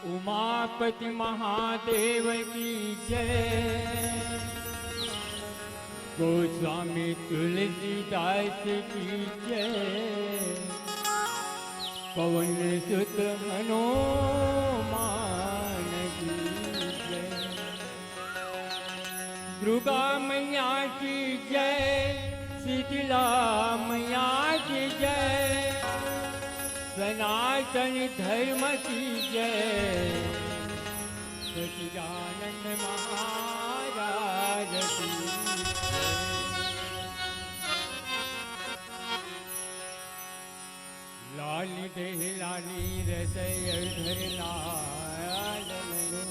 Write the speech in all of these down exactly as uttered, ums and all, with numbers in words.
उमापति महादेव की जय, गोस्वामी तुलसीदास की जय, पवन सुत हनुमान की जय। दुर्गा मैया की जय, शीतला मैया की जय, सनातन धर्म की जय, सचिदानंद महाराज की जय। लाली देह लाली रसै अधर लाल लंगो।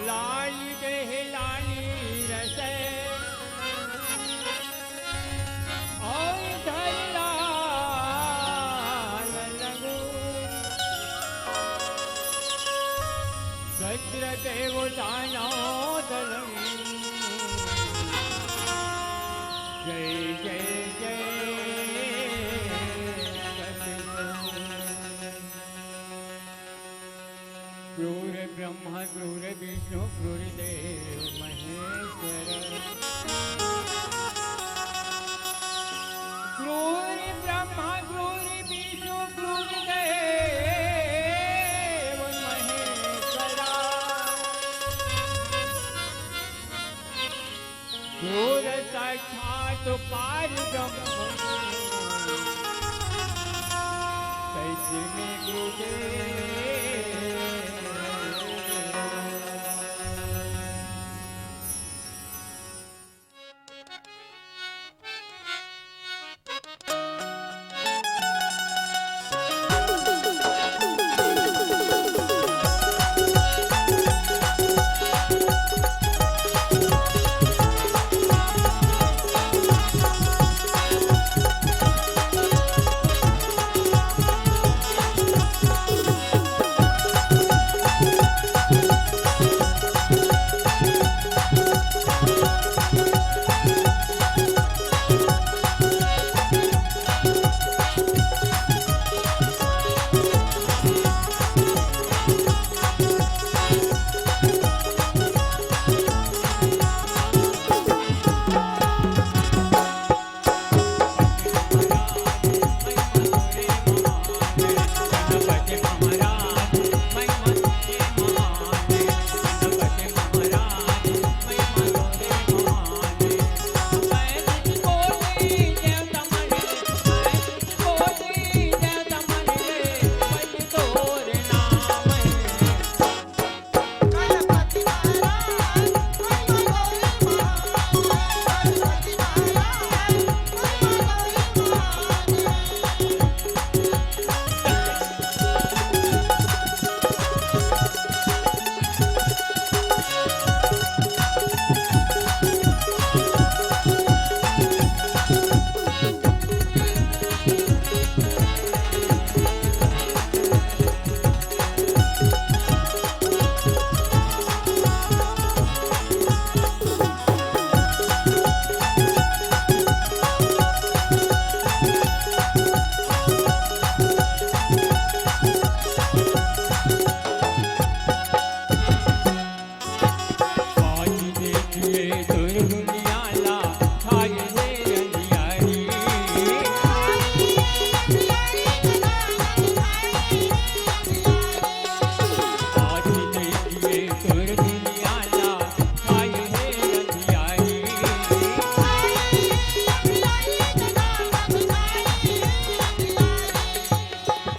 लाली देह लाली रसै अधर लाल लंगो। वज्रदेव दानव दलं। जय जय जय सतगुरु। क्रूर ब्रह्मा क्रूर विष्णु क्रूर देव महेश्वर। क्रूर ब्रह्मा क्रूर विष्णु क्रूर देव महेश्वरा। क्रूर साक्षात पार ब्रह्म तैसे में गुरुदेव।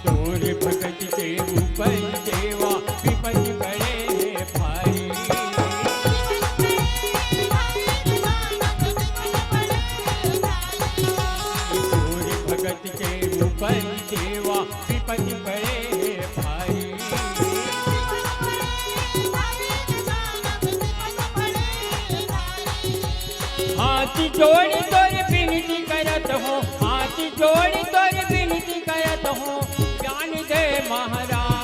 तोर भगत के ऊपर देवा विपत पड़े हे भारी। तोर भगत के ऊपर देवा विपत पड़े हे भारी। हाथ जोड़ी तोर विनती करत हों, हाथ जोड़ी तोर विनती करत हों, ज्ञान दे महाराज।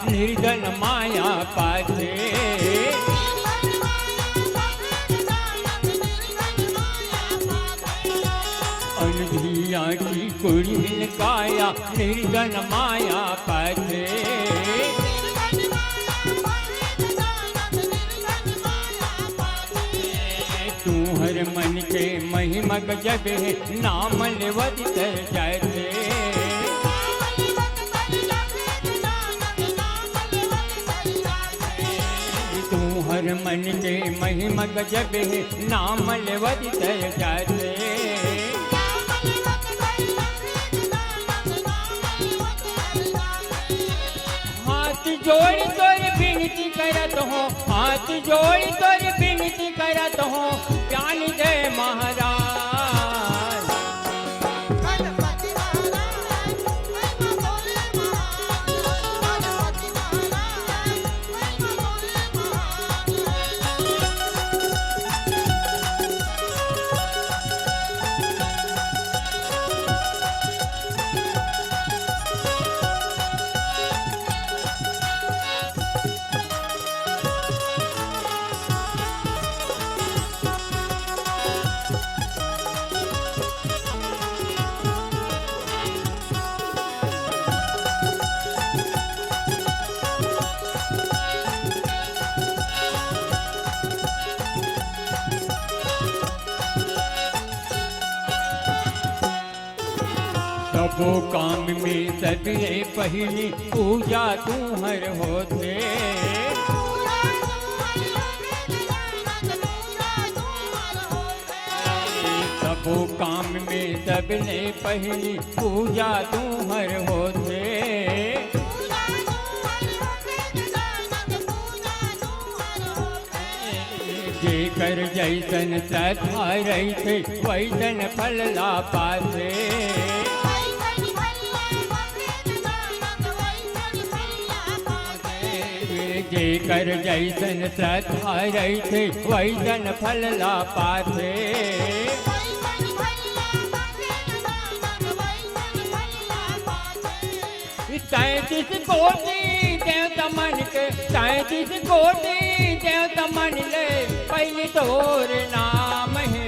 निर्धन माया पाथे। अनधिया की कुड़िन काया, निर्धन माया पाथे। तुम्हर मन के महिमा गजब हे, नाम लेवत तर जाथे। तुम्हर मन के महिमा गजब हे, नाम लेवत तर जाथे। हाथ जोड़ तोर बिनती करत हों, हाथ जोड़ तोर बिनती करत हों, ज्ञान दे महाराज। सबो काम में सबले पहिली पूजा तुम्हर होथे। सबो काम में सबले पहिली पूजा तुम्हर होथे। जेकर जइसन श्रद्धा रहिथे, वइसन फल ला पाथे। जेकर जइसन श्रद्धा रहिथे, वइसन फल ला पाथे। तैंतीस कोटि देवता मन के, तैंतीस कोटि देवता मन ले पहिली तोर नाम हे।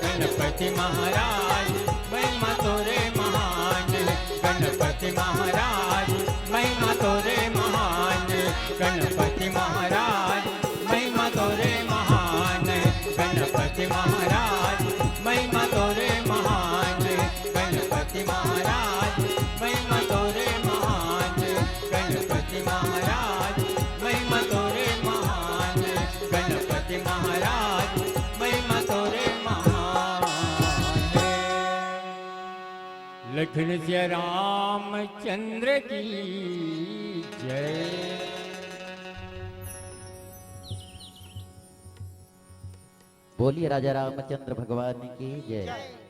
गणपति महाराज महिमा तोरे महान हे। गणपति महाराज महिमा तोरे महान हे। गणपति महाराज महिमा तोरे महान हे। गणपति महाराज महिमा तोरे महान हे। गणपति महाराज महिमा तोरे महान हे। गणपति महाराज महिमा तोरे महान हे। गणपति महाराज महिमा तोरे महान हे। लखन सिया रामचंद्र की जय। बोलिए राजा रामचंद्र भगवान की जय।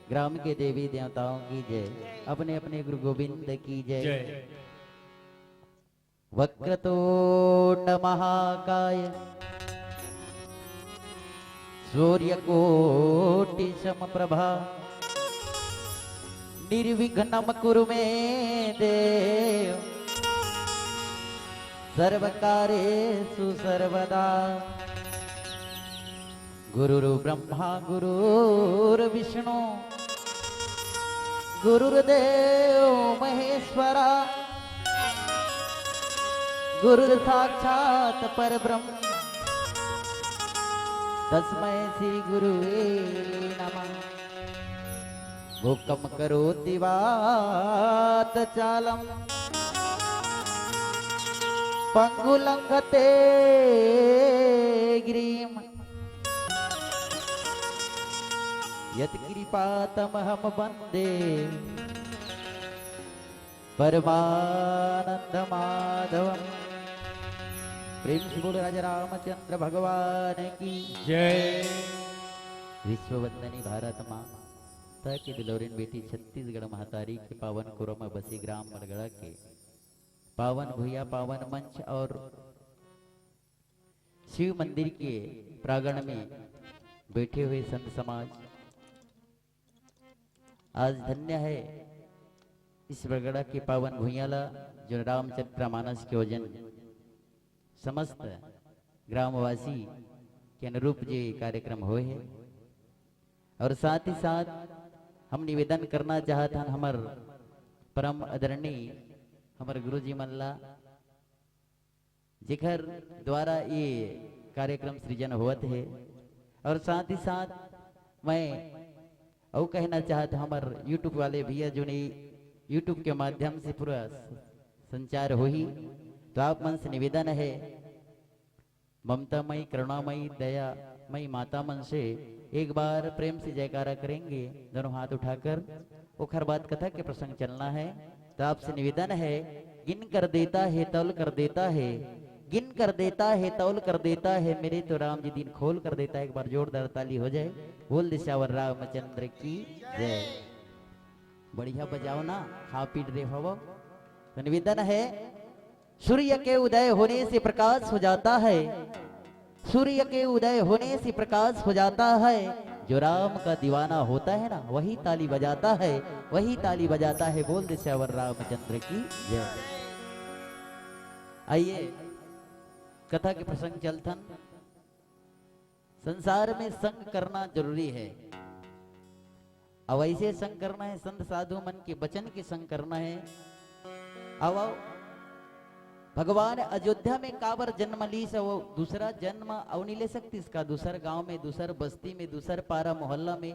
ग्राम के देवी देवताओं की जय। अपने अपने गुरु गोविंद की जय। जय। वक्रतुंड महाकाय सूर्यकोटि समप्रभा निर्विघ्नं कुरु मे देव सर्वकार्येषु सर्वदा। गुरुर्ब्रह्मा गुरुर्विष्णु गुरुर्देव महेश्वरा गुरुर्साक्षात् परब्रह्म तस्मै श्री गुरुवे नमः। मूकं करोति वाचालं पंगुं लंघते गिरिं यत्कृपातमहं वंदे परमानंद माधवम। प्रेम से बोलो राजा रामचंद्र भगवान की जय। विश्व वंदनी भारत माँ तक बिलोरिन बेटी छत्तीसगढ़ महतारी के पावन कुरम बसी ग्राम बड़गड़ा के पावन भुइया, पावन मंच और शिव मंदिर के प्रांगण में बैठे हुए संत समाज, आज धन्य है इस बरगड़ा के पावन भुइयां ला, जो रामचरित मानस के ओजन समस्त ग्रामवासी के अनुरूप जे कार्यक्रम होए हे। और साथ ही साथ हम निवेदन करना चाहत हन हमर परम आदरणीय हमर गुरुजी मन ला, जेकर द्वारा ये कार्यक्रम सृजन होवत हे। और साथ ही साथ मैं अउ कहना चाहत हूँ, हमर YouTube वाले भैया जो ने YouTube के माध्यम से पूरा संचार होही, तो आप मन से निवेदन है, ममतामयी, करुणामयी, दयामयी माता मन से एक बार प्रेम से जयकारा करेंगे, दोनों हाथ उठाकर। ओखर बाद कथा के प्रसंग चलना है, तो आपसे निवेदन है, गिन कर देता है, तौल कर देता है, गिन कर देता है, तौल कर देता है, मेरे तो राम जी दिन खोल कर देता है। एक बार जोरदार ताली हो जाए। बोल दे सियावर रामचंद्र की जय। बढ़िया बजाओ ना, खा पी रहे हो। तो निवेदन है, सूर्य के उदय होने से प्रकाश हो जाता है, सूर्य के उदय होने से प्रकाश हो जाता है। जो राम का दीवाना होता है ना, वही ताली बजाता है, वही ताली बजाता है। बोल दे सियावर रामचंद्र की जय। आइए, कथा के प्रसंग चलथन। संसार में संग करना जरूरी है। अब ऐसे संग करना है, संत साधु मन के वचन के संग करना है। अब आओ, भगवान अयोध्या में काबर जन्म लीस, वो दूसरा जन्म अउ नहीं ले सकतीस का? दूसर गांव में, दूसर बस्ती में, दूसर पारा मोहल्ला में,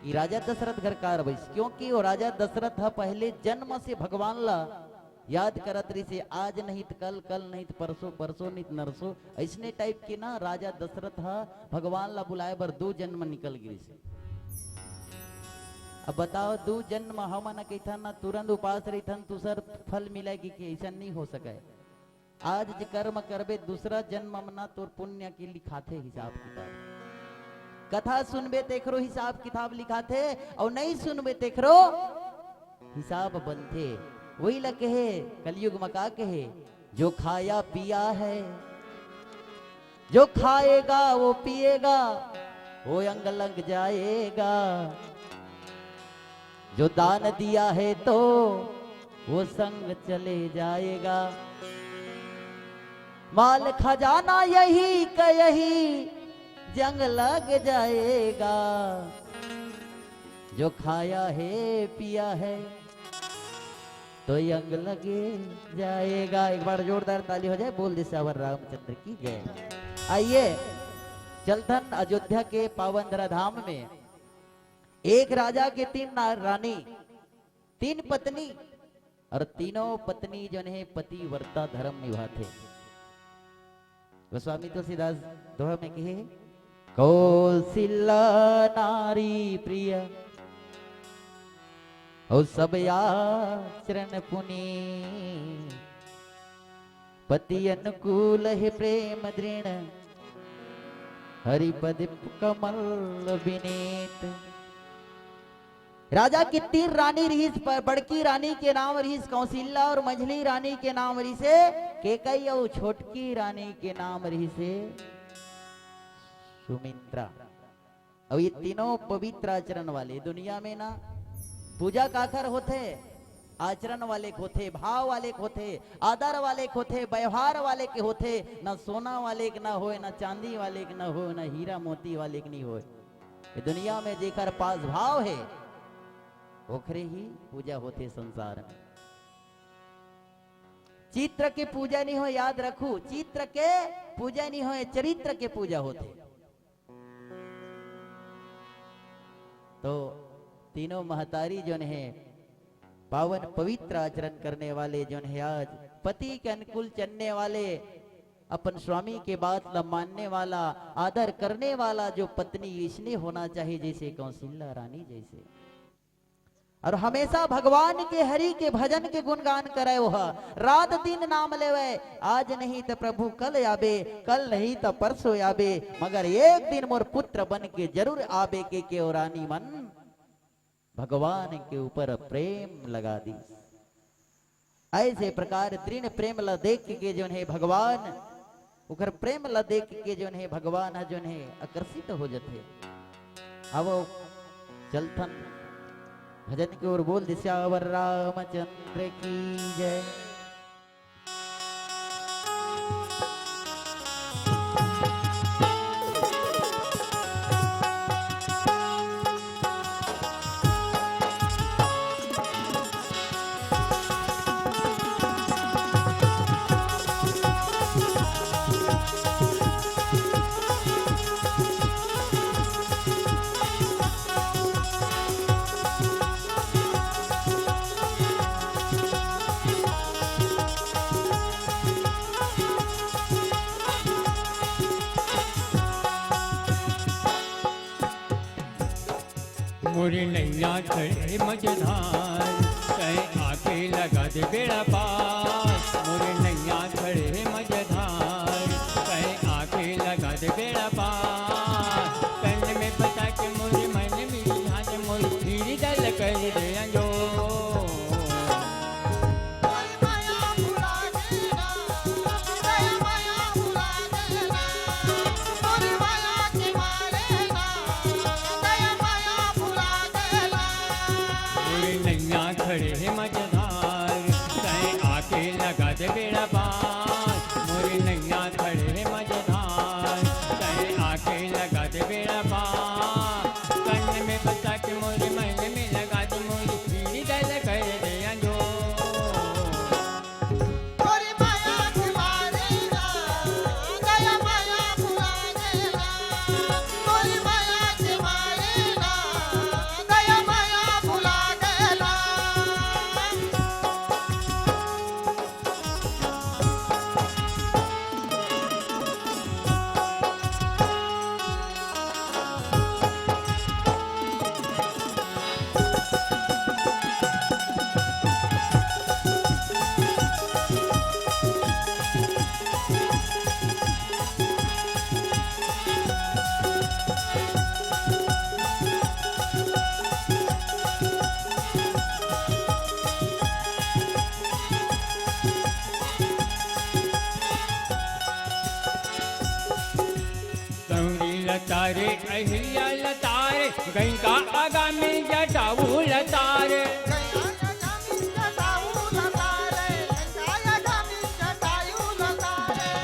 ये राजा दशरथ घर कार बइस, क्योंकि वो राजा दशरथ ह पहले जन्म से भगवान ला याद करत रहिसे, आज नहीं त कल, कल नहीं त परसों, परसों नहीं त नरसों। ऐसने टाइप के ना राजा दशरथ ह भगवान ला बुलाए बर दो जन्म निकल गिरिसे। अब बताओ, दो जन्म हमन कहिथन ना, तुरंत उपास रहिथन, दूसर फल मिले कि, कि ऐसा नहीं हो सके। आज जे कर्म करबे, दूसरा जन्म म ना तोर पुण्य के लिखाथे हिसाब किताब। कथा सुनबे तेखरो हिसाब किताब लिखाथे, अउ नहीं सुनबे तेखरो हिसाब बनथे। वही ला कहे, कलयुग म का कहे, जो खाया पिया है, जो खाएगा वो पिएगा, वो अंग लग जाएगा। जो दान दिया है तो वो संग चले जाएगा। माल खजाना यही का यही जंग लग जाएगा। जो खाया है पिया है तो यंग लगे जाएगा। एक बार जोरदार ताली हो जाए, बोल दे सियावर रामचंद्र की जय। आइए, चलथन अयोध्या के पावन धरा धाम में। एक राजा के तीन ना-, रानी, तीन पत्नी, और तीनों पत्नी जो है पतिव्रता धर्म निभाथे। गोस्वामी तुलसीदास दोहा में कहे, कौशिला नारी प्रिय, और सब आचरण पुनीत। पति अनुकूल है प्रेम दृढ़, हरिपद कमल विनीत। राजा के तीन रानी रहिस, ब-, बड़की रानी के नाम रहिस कौशिल्या और मझली रानी के नाम रहिसे केकई और छोटकी रानी के नाम रहिसे सुमित्रा। और ये तीनों पवित्र आचरण वाले दुनिया में ना पूजा काखर होथे, आचरण वाले के होथे, भाव वाले के होथे, आदर वाले के होथे, व्यवहार वाले के होथे, ना सोना वाले के ना होए, ना चांदी वाले के ना होए, ना हीरा मोती वाले के नहीं होए। ये दुनिया में जेकर पास भाव है, ओखरे ही पूजा होथे संसार में। चित्र के पूजा नहीं हो, याद रखू, चित्र के पूजा नहीं हो, चरित्र के पूजा होथे। तो तीनों महतारी जोन है, पावन पवित्र आचरण करने वाले जोन है, आज पति के अनुकूल चलने वाले, अपन स्वामी के बात ला मानने वाला, आदर करने वाला जो पत्नी, इसने होना चाहिए जैसे कौशल्या रानी जैसे। और हमेशा भगवान के, हरि के भजन के गुणगान करे वह, रात दिन नाम लेवे, आज नहीं त प्रभु कल आबे, कल नहीं त परसों आबे, मगर एक दिन मोर पुत्र बन के जरूर आबे के, के ओ रानी मन भगवान के ऊपर प्रेम लगा दी। ऐसे प्रकार दृढ़ प्रेम ला देख के जोन है भगवान, ओकर प्रेम ला देख के जोन है भगवान ह जोन है आकर्षित हो जथे। अब चलथन भजन के ओर बोल दे सियावर रामचंद्र की जय। मोरे नैया खड़े मझधार, तैं आके लगा दे बेड़ा पार। मोरे नैया खड़े मझधार, तैं आके लगा दे बेड़ा पार। तन में बसा के मोरे मन में रिझा दे, मोर हृदय कर दे अंजोर। मोरे नैया खड़े हे मझधार, तैं आके लगा दे बेड़ा पार। मोरे नैया खड़े हे मझधार, तैं आके लगा दे बेड़ा पार। तन में बसा के मोरे मन में लगा दे, मोर हृदय कर दे अंजोर। तोरी माया के मारे ना, दया माया भुला गेला। तोरी माया के मारे ना, दया माया भुला गेला। सौरी लतारे, अहिल्या लतारे, गंगा आगामी जटाऊ लतारे।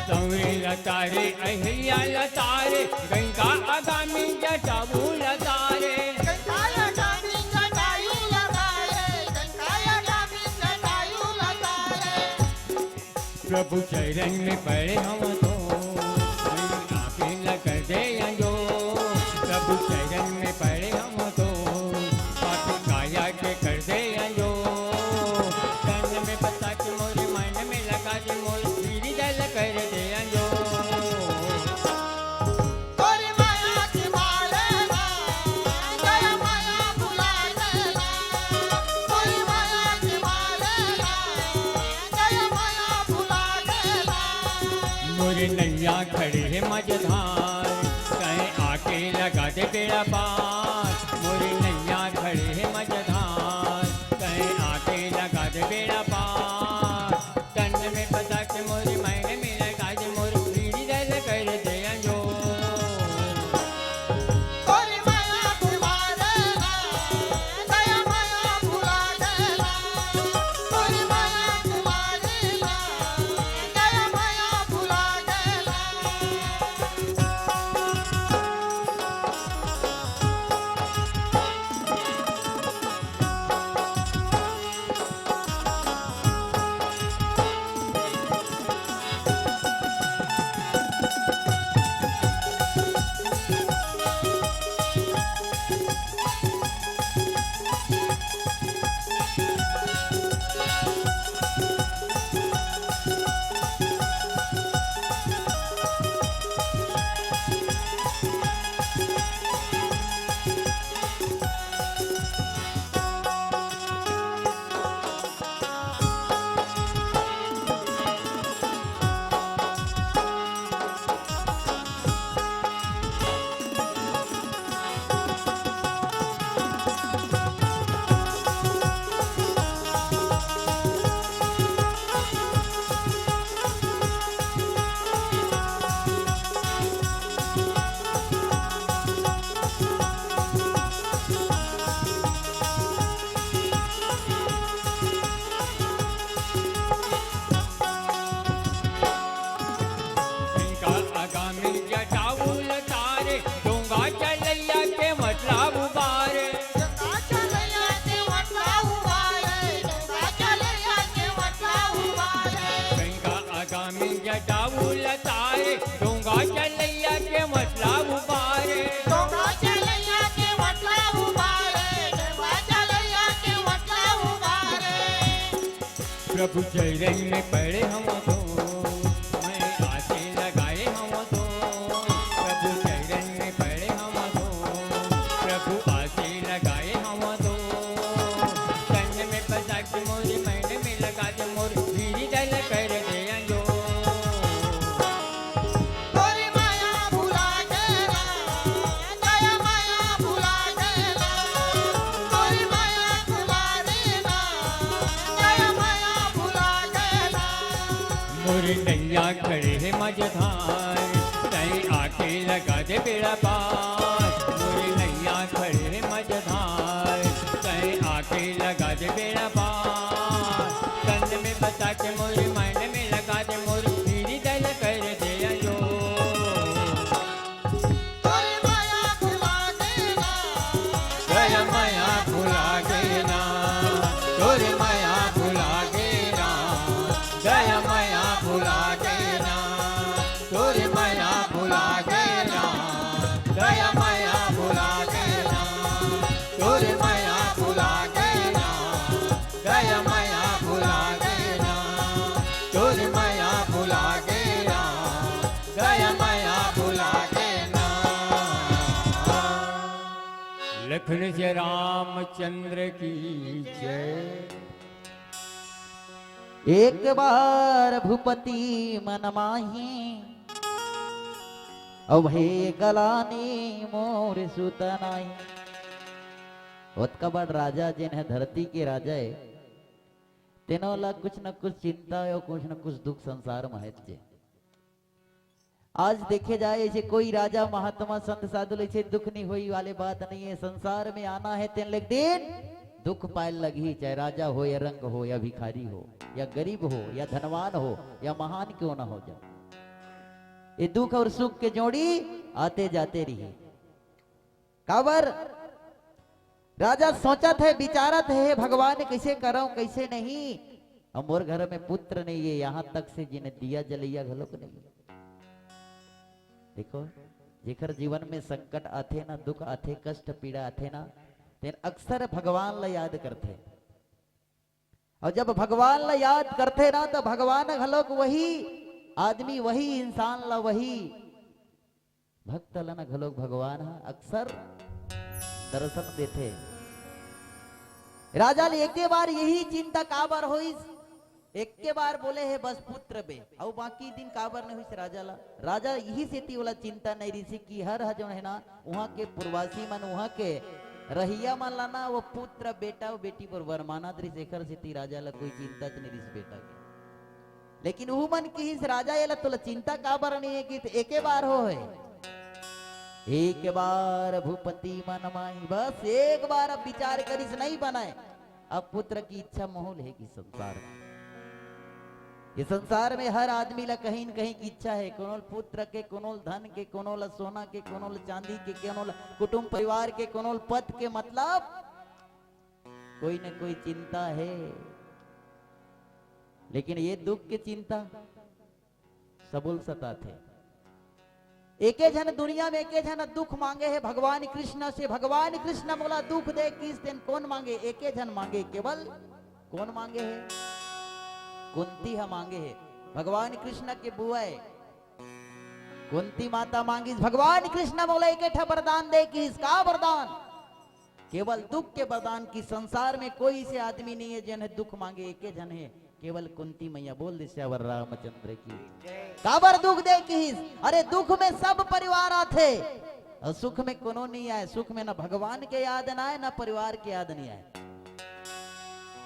सौरी लतारे, अहिल्या लतारे, गंगा आगामी जटाऊ लतारे। प्रभु चरण में पड़े हम तो, आके लग दे अंजोर। प्रभु चरण में पड़े हम तो, पापी काया के कर दे अंजोर। तन में बसा के मोरे मन में लगा दे, मोर हृदय कर दे अंजोर। तोरी माया के मारे ना, दया माया भुला गेला। तोरी माया के मारे ना, दया माया भुला गेला। मोरे नैया खड़े हे मझधार, तैं आके लगा दे बेड़ा पार। मोरे नैया खड़े हे मझधार, तैं आके लगा दे बेड़ा पार। तन में बसा के मोरे मन में लगा दे, मोर हृदय कर दे अंजोर। तोरी माया के मारे ना, दया माया भुला गेला। तोरी माया के मारे ना, दया माया भुला गेला। ताऊ लतारे, डोंगा चलैया के मतलब उबारे। डोंगा चलैया के मतलब उबारे, डोंगा चलैया के मतलब उबारे। प्रभु चरण में पड़े हम तो, मैं आके लगाए हम तो। प्रभु चरण में पड़े हम तो, प्रभु आके लगाए हम तो। तन में बसा के मोरे, मन में लगा दे मोरे, फिर दल कर दे अंजोर। तोरी माया भुला गे ना, दया माया भुला गे ना, तोरी माया भुला गे ना, दया माया भुला गे ना। मोर नैया खड़े हे मझधार, तैं आके लगा दे बेड़ा पार। मोर नैया खड़े हे मझधार, तैं आके लगा दे बेड़ा पार। तन में बसा के मोर, मन में लगा दे मोर, फिर दल कर दे अंजोर। तोरी माया भुला गे ना, दया माया भुला गे ना, तोरी माया भुला गे ना, दया माया भुला गे ना, तोरी माया भुला गे ना, दया माया भुला गे ना, तोरी माया भुला गे ना, दया माया भुला गे ना, तोरी माया भुला गे ना, दया माया भुला गे ना। लखन जय रामचंद्र की जय। एक बार भूपति मन माही, अब हे गलानी मोर सुत नाही। ओतका बड़ राजा जेन ह धरती के राजा हे, तेनो ला कुछ न कुछ चिंता अउ कुछ न कुछ दुख संसार म हे जे। आज देखे जाए, ऐसे कोई राजा, महात्मा, संत, साधु ले ऐसे दुख नहीं होई वाले बात नहीं है। संसार में आना है, तेन ले एक दिन दुख पाए लगही, चाहे राजा हो या रंग हो या भिखारी हो या गरीब हो या धनवान हो या महान क्यों ना हो जाए, ये दुख और सुख के जोड़ी आते जाते रही। काबर राजा सोचत हे, विचारत हे, "हे भगवान, कइसे करंव, कइसे नहीं? अब मोर घर में पुत्र नहीं हे, यहाँ तक से जिन्हें दिया जलैया घलोक नहीं हे।" देखो, जेकर जीवन में संकट आथे ना, दुख आथे, कष्ट पीड़ा आथे ना, तेन अक्सर भगवान ला याद करथे। अउ जब भगवान ला याद करथे ना, त भगवान घलोक वही आदमी, वही इंसान ला, वही भक्त ला ना घलोक भगवान ह अक्सर दर्शन देथे। राजा ले एके बार यही चिंता काबर होइस, एके बार बोले हे, "बस पुत्र बे।" अउ बाकी दिन काबर नहीं होइस राजा ला? राजा यही सेती ओला चिंता नहीं रिहिस कि हर ह जोन हे ना, उहाँ के पुरवासी मन, उहाँ के रहइया मन ला ना, वो पुत्र, बेटा, वो बेटी बर वर मानत रिहिस, एकर सेती राजा ला कोई चिंता च नहीं रिहिस बेटा के। लेकिन उहू मन किहिस, "राजा, एला तोला चिंता काबर नहीं हे कि एके बार हो हे?" एक बार भूपति मन माही, बस एक बार अब विचार करिस, नहीं बनाए। अब पुत्र की इच्छा महूल हे कि संसार में, ये संसार में हर आदमी ला कहीं न कहीं की इच्छा हे, कोनो ल पुत्र के, कोनो ल धन के, कोनो ल सोना के, कोनो ल चांदी के, कोनो ल कुटुंब परिवार के, कोनो ल पद के, मतलब कोई न कोई चिंता हे। लेकिन ये दुख के चिंता सबो ल सताथे। एके झन दुनिया में एके झन दुख मांगे हे भगवान कृष्ण से, "भगवान कृष्ण मोला दुख दे" किहिस, तेन कोन मांगे? एके झन मांगे, केवल कोन मांगे हे? कुंती ह मांगे हे। भगवान कृष्ण के बुआ हे कुंती माता मांगिस, "भगवान कृष्ण मोला एके ठा वरदान दे" किहिस। का वरदान? केवल दुख के वरदान कि संसार में कोई से आदमी नहीं हे जेन हे दुख मांगे, एके झन हे, केवल कुंती मैया। बोल दे सियावर रामचंद्र की। काबर दुख दे किहिस? अरे दुख में सब परिवार आथे, अउ सुख में कोनो नहीं आए। सुख में ना भगवान के याद ना आए, ना परिवार के याद नहीं आए।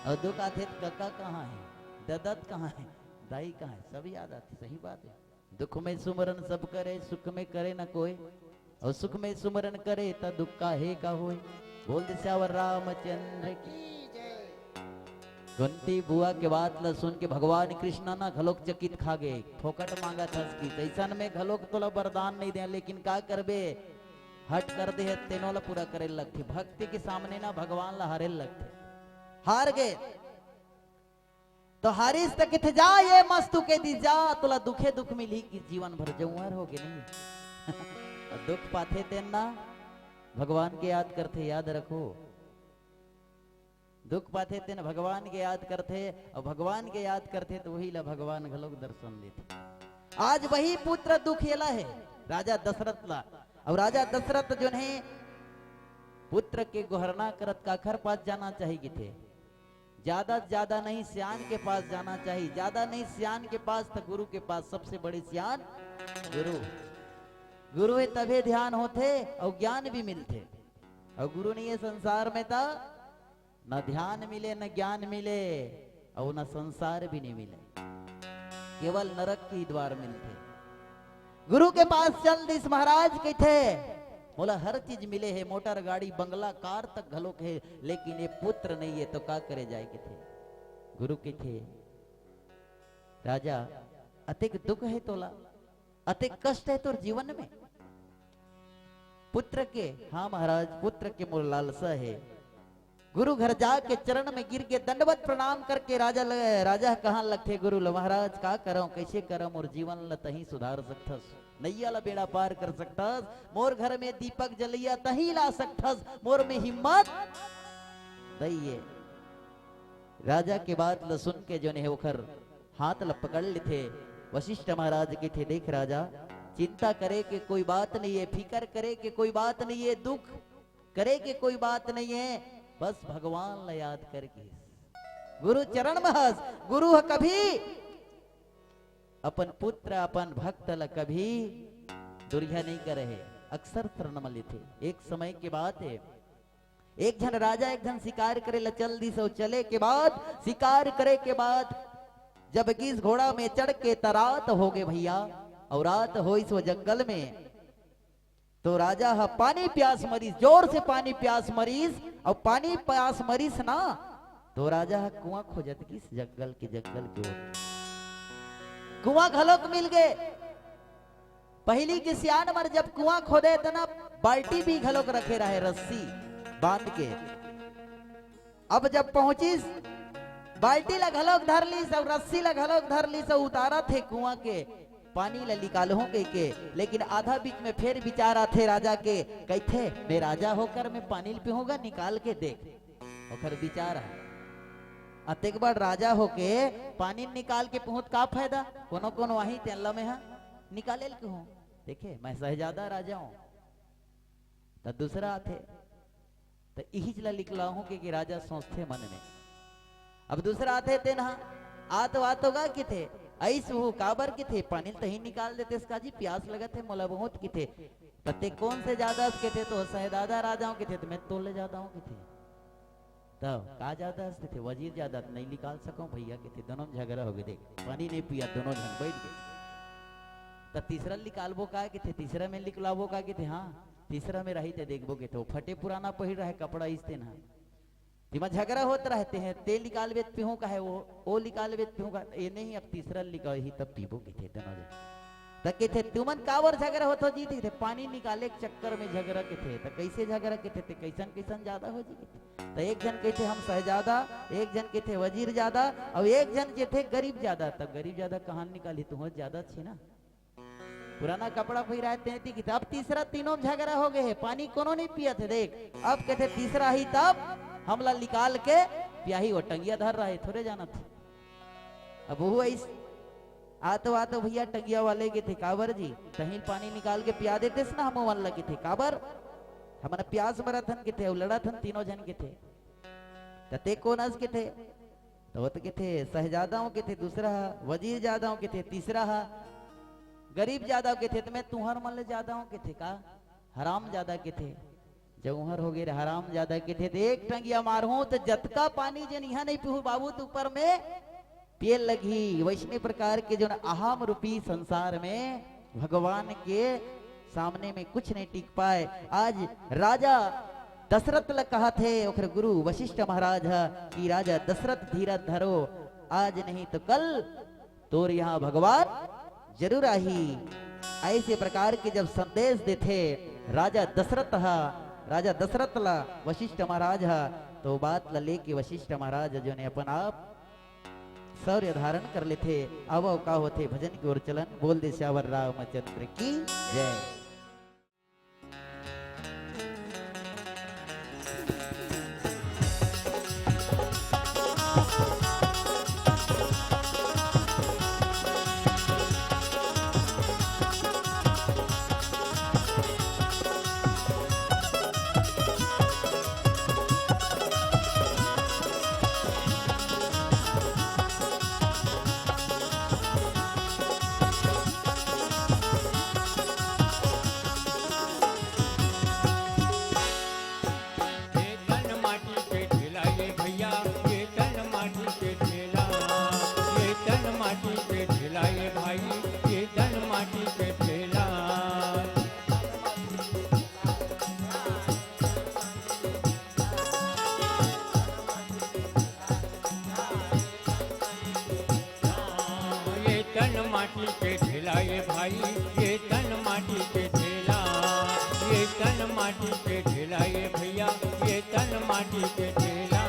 अउ दुख आथे त कका कहाँ हे, ददत कहाँ हे, दाई कहाँ हे, सब याद आथे। सही बात हे। दुख में सुमरन सब करे, सुख में करे न कोय। अउ सुख में सुमरन करे, त दुख काहे का होय। बोल दे सियावर रामचंद्र की। कुंती बुआ के बात ल सुन के भगवान कृष्ण ना घलोक चकित खा गे। फोकट मांगत हस कि तैसन में घलोक तोला वरदान नहीं दे, लेकिन का करबे, हट कर दे, तेनो ला पूरा करे लगथे। भक्ति के सामने ना भगवान ला हारे लगथे। हार गे। तो हारिस त कथे, "जा, ये मस्तु के दी जा, तोला दुखे दुख मिलही कि जीवन भर जऊंहर होगे नहीं।" अउ दुख पाथे तेन ना, भगवान के याद करथे, याद रखो। दुख पाथे तेन भगवान के याद करथे, अउ भगवान के याद करथे त वही ला भगवान घलोक दर्शन देथे। आज वही पुत्र दुख एला हे, राजा दशरथ ला। अउ राजा दशरथ जोन हे, पुत्र के गोहरना करत काखर पास जाना चाही कथे? ज्यादा से ज्यादा नहीं, सियान के पास जाना चाही। ज्यादा नहीं, सियान के पास, त गुरु के पास। सबसे बड़े सियान गुरु। गुरु हे तभे ध्यान होथे अउ ज्ञान भी मिलथे। अउ गुरु नहीं हे संसार में, त न ध्यान मिले, न ज्ञान मिले, अउ न संसार भी नहीं मिले। केवल नरक के ही द्वार मिलथे। गुरु के पास चल दिस महाराज, कथे, "मोला हर चीज मिले हे, मोटर, गाड़ी, बंगला, कार तक घलोक हे, लेकिन ये पुत्र नहीं हे, तो का करे जाए?" कथे। गुरु कथे, "राजा, अतेक दुख हे तोला, अतेक कष्ट हे तोर जीवन में पुत्र के?" "हाँ महाराज, पुत्र के मोर लालसा हे।" गुरु घर जाके चरण में गिर के दंडवत प्रणाम करके राजा ल-, राजा ह कहन लगथे गुरु ल, "महाराज, का करंव, कइसे करंव, मोर जीवन ल तहीं सुधार सकथस, नैया ल बेड़ा पार कर सकथस, मोर घर में दीपक जलइया तहीं ला सकथस, मोर में हिम्मत दइए।" राजा के बात ल सुन के जोन हे ओखर हाथ ल पकड़ लेथे। वशिष्ठ महाराज कथे, "देख राजा, चिंता करे के कोई बात नहीं हे, फिकर करे के कोई बात नहीं हे, दुख करे के कोई बात नहीं हे, बस भगवान ल याद करके।" गुरु चरण में हस, गुरु ह कभी अपन पुत्र, अपन भक्त ल कभी दुरिहा नहीं करे हे, अक्सर शरण में लेथे। एक समय के बात हे, एक झन राजा एक झन शिकार करे ल चल दिस, अउ चले के बाद, शिकार करे के बाद जब गिस घोड़ा में चढ़ के, त रात होगे भैया, अउ रात होइस वो जंगल में, तो राजा ह पानी प्यास मरिस, जोर से पानी प्यास मरिस, अउ पानी प्यास मरिस ना, तो राजा ह कुआं खोजत गिस जंगल के, जंगल के ओर। कुआं घलोक मिल गे। पहिली के सियान मन जब कुआं खोदे त ना, बाल्टी भी घलोक रखे रहे, रस्सी बांध के। अब जब पहुंचिस, बाल्टी ला घलोक धर लिस अउ रस्सी ला घलोक धर लिस अउ उतारत हे कुआं के पानी ला निकालहूं कहिके, लेकिन आधा बीच में फेर विचार आथे राजा के, कहिथे, "मैं राजा होकर मैं पानी ल पीहूंगा, निकाल के देख।" ओखर विचार हे, "अतेक बड़ राजा होके पानी निकाल के पीहूं त का फायदा? कोनो कोनो आही तेन ल मैं हा निकाले ल कहूं, देखे, मैं शहजादा राजा हूं।" त दूसरा आथे, त इहीच ला लिकलाहूं कहिके राजा सोचथे मन में। अब दूसरा आथे, तेन हा आत वात होगा कथे, "अइस हूं, काबर?" कथे, "पानी ल तहीं निकाल देतेस का जी, प्यास लगत हे मोला बहुत," कथे। "त तें कोन से जादा हस?" कथे, "तो शहजादा राजा हूं," कथे, "त मैं तोले जादा हूं," कथे। "त का जादा हस?" कथे, "वजीर जादा, त नहीं निकाल सकंव भैया," कथे। दोनों में झगड़ा होगे, देख, पानी नहीं पिया, दोनों झन बैठ गे। "त तीसरा ल निकालबो का?" कथे, "तीसरा में निकलाबो का?" कथे, "हाँ, तीसरा में रही ते देखबो," कथे। वो फटे पुराना पहिर रहे कपड़ा, अइस तेन हा। तिमा झगड़ा होत रहते हैं, "ते निकालबे त पीहूं," कहे, "वो, वो निकालबे त पीहूं," कहे, "ए नहीं, अब तीसरा ल निकालही तब पीबो," कथे दोनों झन। त कथे, "तुमन काबर झगड़ा होत हो जी?" कथे, "पानी निकाले के चक्कर में झगड़ा," कथे। "त कइसे झगड़ा?" कथे, "ते कइसन कइसन जादा हो जी?" कथे। त एक झन कथे, "हम शहजादा," एक झन कथे, "वजीर जादा," अउ एक झन कथे, "गरीब जादा।" "तब गरीब जादा कहां निकालही, तुंहर जादा छे ना।" पुराना कपड़ा पहिराए तें ती किताब, तीसरा तीनों में झगड़ा होगे हे, पानी कोनो नहीं पियत हे। देख, अब कथे तीसरा ही तब हमला निकाल के पियाही, वो टंगिया धर रहे, थोरे जानत हे। अब वो अइस आतो आतो भैया टंगिया वाले कथे, "काबर जी, तहीं पानी निकाल के पिया देतेस ना हमन ला," कथे, "काबर? हमन प्यास मरत हन," कथे, "अउ लड़त हन तीनों झन," कथे। "त ते कोन अस?" कथे। त वो त कथे, "शहजादा हूं," कथे, दूसरा हा, "वजीर जादा हूं," कथे, तीसरा हा, "गरीब जादा हूं," कथे, "त मैं तुंहर मन ले जादा हूं," कथे, "का? हराम जादा," कथे, "जऊंहर होगे रे हराम जादा," कथे, "त एक टंगिया मारहूं त जतका पानी जेन इहां नहीं पीहूं बाबू, त ऊपर में पिए लगही।" वइसने प्रकार के जोन अहम रूपी संसार में भगवान के सामने में कुछ नहीं टिक पाए। आज राजा दशरथ ल कहत हे ओखर गुरु वशिष्ठ महाराज ह कि राजा दशरथ धीरज धरो, आज नहीं तो कल तोर इहां भगवान जरूर आही। अइसे प्रकार के जब संदेश देथे राजा दशरथ ह, राजा दशरथ ल वशिष्ठ महाराज ह, तो बात ल लेके वशिष्ठ महाराज ह जोन हे अपन आप शौर्य धारण कर लेथे। आवव, का होथे, भजन के ओर चलन। बोल दे सियावर रामचंद्र की जय। ये तन माटी के ढेला ये भैया, ये तन माटी के ढेला, ये तन माटी के ढेला ये भाई, ये तन माटी के ढेला। ये तन माटी के ढेला ये भाई, ये तन माटी के ढेला, ये तन माटी के ढेला ये भैया, ये तन माटी के ढेला।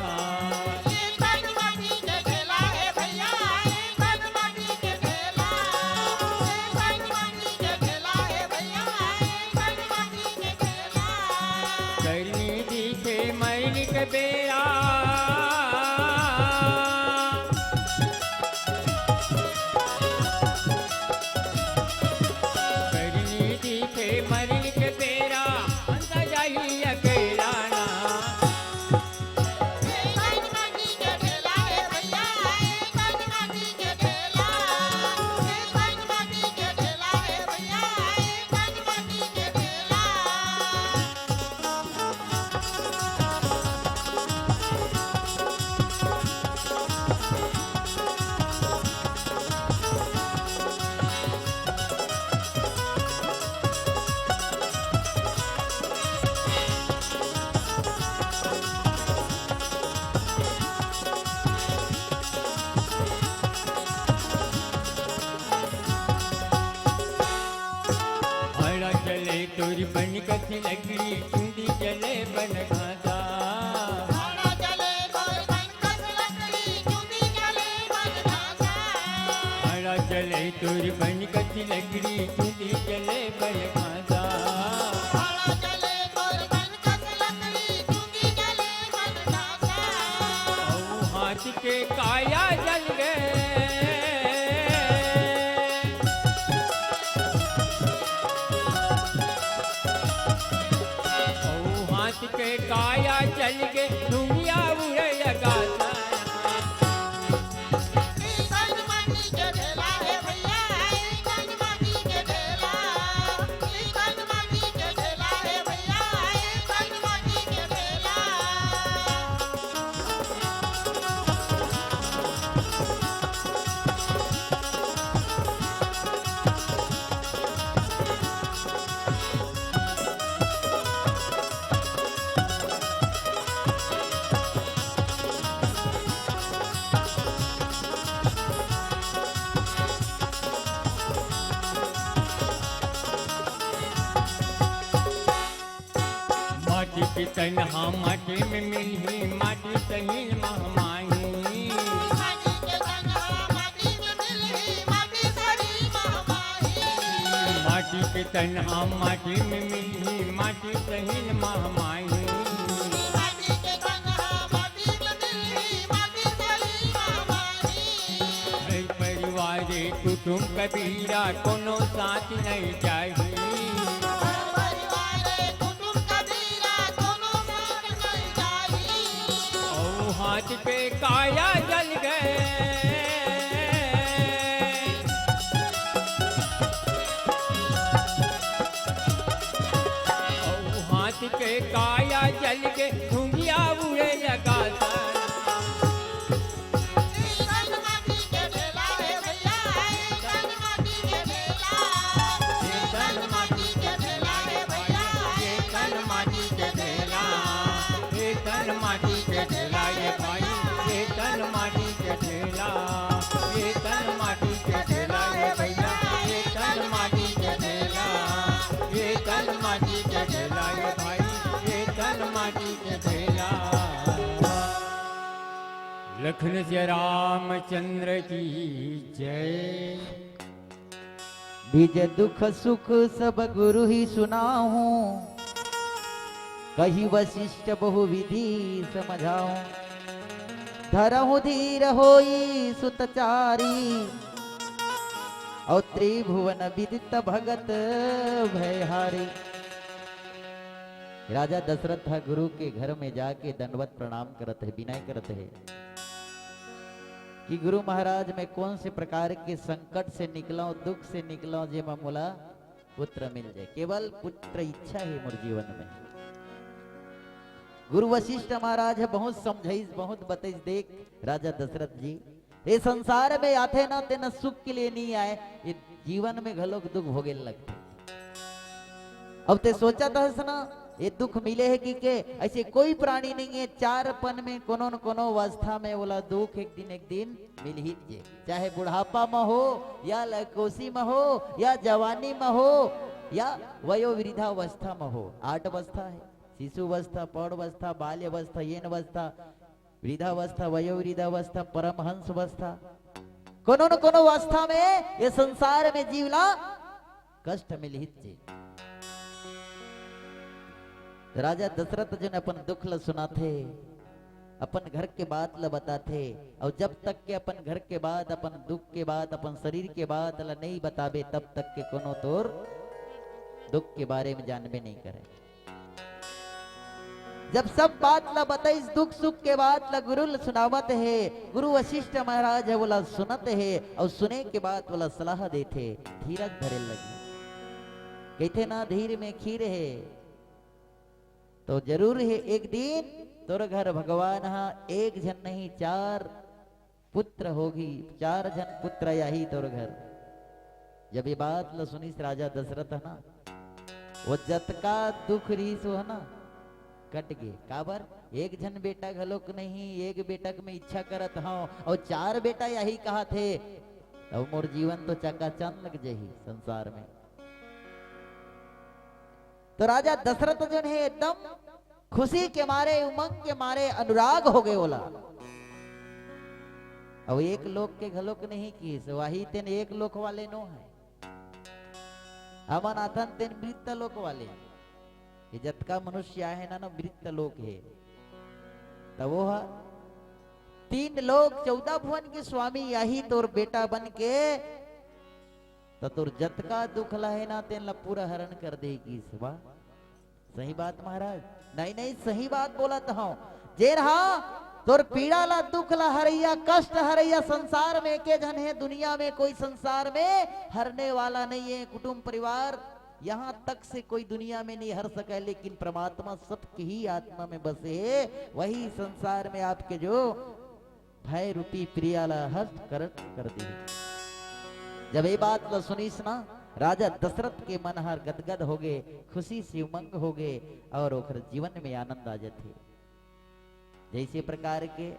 ये तन माटी के ढेला हे भैया, ये तन माटी के ढेला, ये तन माटी के ढेला हे भैया, ये तन माटी के ढेला। गर्मी दिखे मैल के बेरा, गर्मी दिखे मैल के बेरा, हंसा जाही अकेला ना। भाड़ा जले तोर बन कस लकड़ी, चुंदी जले बन घासा। भाड़ा जले तोर बन कस लकड़ी, चुंदी जले बन घासा। भाड़ा जले तोर बन कस लकड़ी, चुंदी जले बन घासा। भाड़ा जले तोर बन कस लकड़ी, चुंदी जले बन घासा। अऊ हाथ के काया जल गे। अऊ हाथ के काया चल के दुनिया उड़े अगासा। माटी के तन हा माटी में मिलही, माटी सही महमाही। माटी के तन हा माटी में मिलही, माटी सही महमाही। माटी के तन हा माटी में मिलही, माटी सही महमाही। माटी के तन हा माटी में मिलही, माटी सही महमाही। घर परिवार कुटुम कबीरा कोनो साथ नहीं जाही। घर परिवार कुटुम कबीरा कोनो साथ नहीं जाही। अऊ हाथ के काया जल गे। अऊ हाथ के काया जल गे, धुंगिया उड़े अगासा। लखन सिया रामचंद्र की जय। बीज दुख सुख सब गुरु ही सुनाहूं, कही वशिष्ठ बहु विधि समझाऊं। धरहु धीर होई सुतचारी, और त्रिभुवन विदित भगत भयहारी। राजा दशरथ ह गुरु के घर में जाके दंडवत प्रणाम करत हे, विनय करत हे कि गुरु महाराज, मैं कौन से प्रकार के संकट से निकलौं, दुख से निकलौं, जेमा मोला पुत्र मिल जाए। केवल पुत्र इच्छा हे मोर जीवन में। गुरु वशिष्ठ महाराज ह बहुत समझाइस, बहुत बतइस, देख राजा दशरथ जी, ये संसार में आथे ना, तेन सुख के लिए नहीं आए, ये जीवन में घलोक दुख भोगे लगथे। अब ते सोचत हस ना, ये दुख मिले हे कि के? ऐसे कोई प्राणी नहीं है, चार पन में कोनो न कोनो अवस्था में ओला दुख एक दिन, एक दिन मिलही जे। चाहे बुढ़ापा में हो, या लकोसी में हो, या जवानी में हो, या वयोवृद्धावस्था में हो। आठ अवस्था है, शिशु अवस्था, प्रौढ़ अवस्था, बाल्य अवस्था, यौन अवस्था, वृद्धावस्था, वयोवृद्धावस्था, परमहंस अवस्था। कोनो न कोनो अवस्था में ये संसार में जीव ला कष्ट मिलही जे। राजा दशरथ जी ने अपन दुख ल सुनाथे, अपन घर के बात ल बताथे, और जब तक के अपन घर के बात, अपन दुख के बात, अपन शरीर के बात ल नहीं बताबे, तब तक के कोनो तोर दुख के बारे में जानबे नहीं करे। जब सब बात ला बताइस, दुख सुख के बात ला गुरु ला सुनावत हे, गुरु वशिष्ठ महाराज हे, ओला सुनत हे, और सुने के बाद ओला सलाह देथे, धीरज धरे लगी। कहिथे ना, धीर में खीर हे, तो जरूर हे, एक दिन तोर घर भगवान हा एक झन नहीं, चार पुत्र होगी, चार झन पुत्र आही तोर घर। जब ये बात ल सुनिस राजा दशरथ ह ना, वो जतका दुख रहिस वो ह ना, कट गे। काबर? एक झन बेटा घलोक नहीं, एक बेटा के मैं इच्छा करत हंव, और चार बेटा आही कहाथे, तब मोर जीवन तो चकाचौंध लग जाही संसार में। तो राजा दशरथ जोन हे एकदम खुशी के मारे, उमंग के मारे, अनुराग हो गए ओला। अब एक लोक के घलोक नहीं किहिस, वही तेन एक लोक वाले नो हे। हमन आथन तेन मृत लोक वाले। ये जतका मनुष्य आहे ना, ना मृत लोक हे। तब वो ह तीन लोक चौदह भुवन के स्वामी आही तोर बेटा बन के, त तोर जतका दुख ला हे ना, तेन ला पूरा हरण कर देही किहिस बा। सही बात महाराज? नहीं, नहीं, सही बात बोलत हंव। जेन हा तोर पीड़ा ला, दुख ला हरैया, कष्ट हरैया संसार में एके झन हे, दुनिया में कोई संसार में हरने वाला नहीं है। कुटुंब परिवार यहाँ तक से कोई दुनिया में नहीं हर सके, लेकिन परमात्मा सबके ही आत्मा में बसे हे, वही संसार में आपके जो भय रूपी पीड़ा ला हर कष्ट कर दे। जब ये बात ला सुनिस ना, राजा दशरथ के मन हर गदगद हो गए, खुशी से उमंग हो गए, और ओकर जीवन में आनंद आ जाथे। जैसे प्रकार के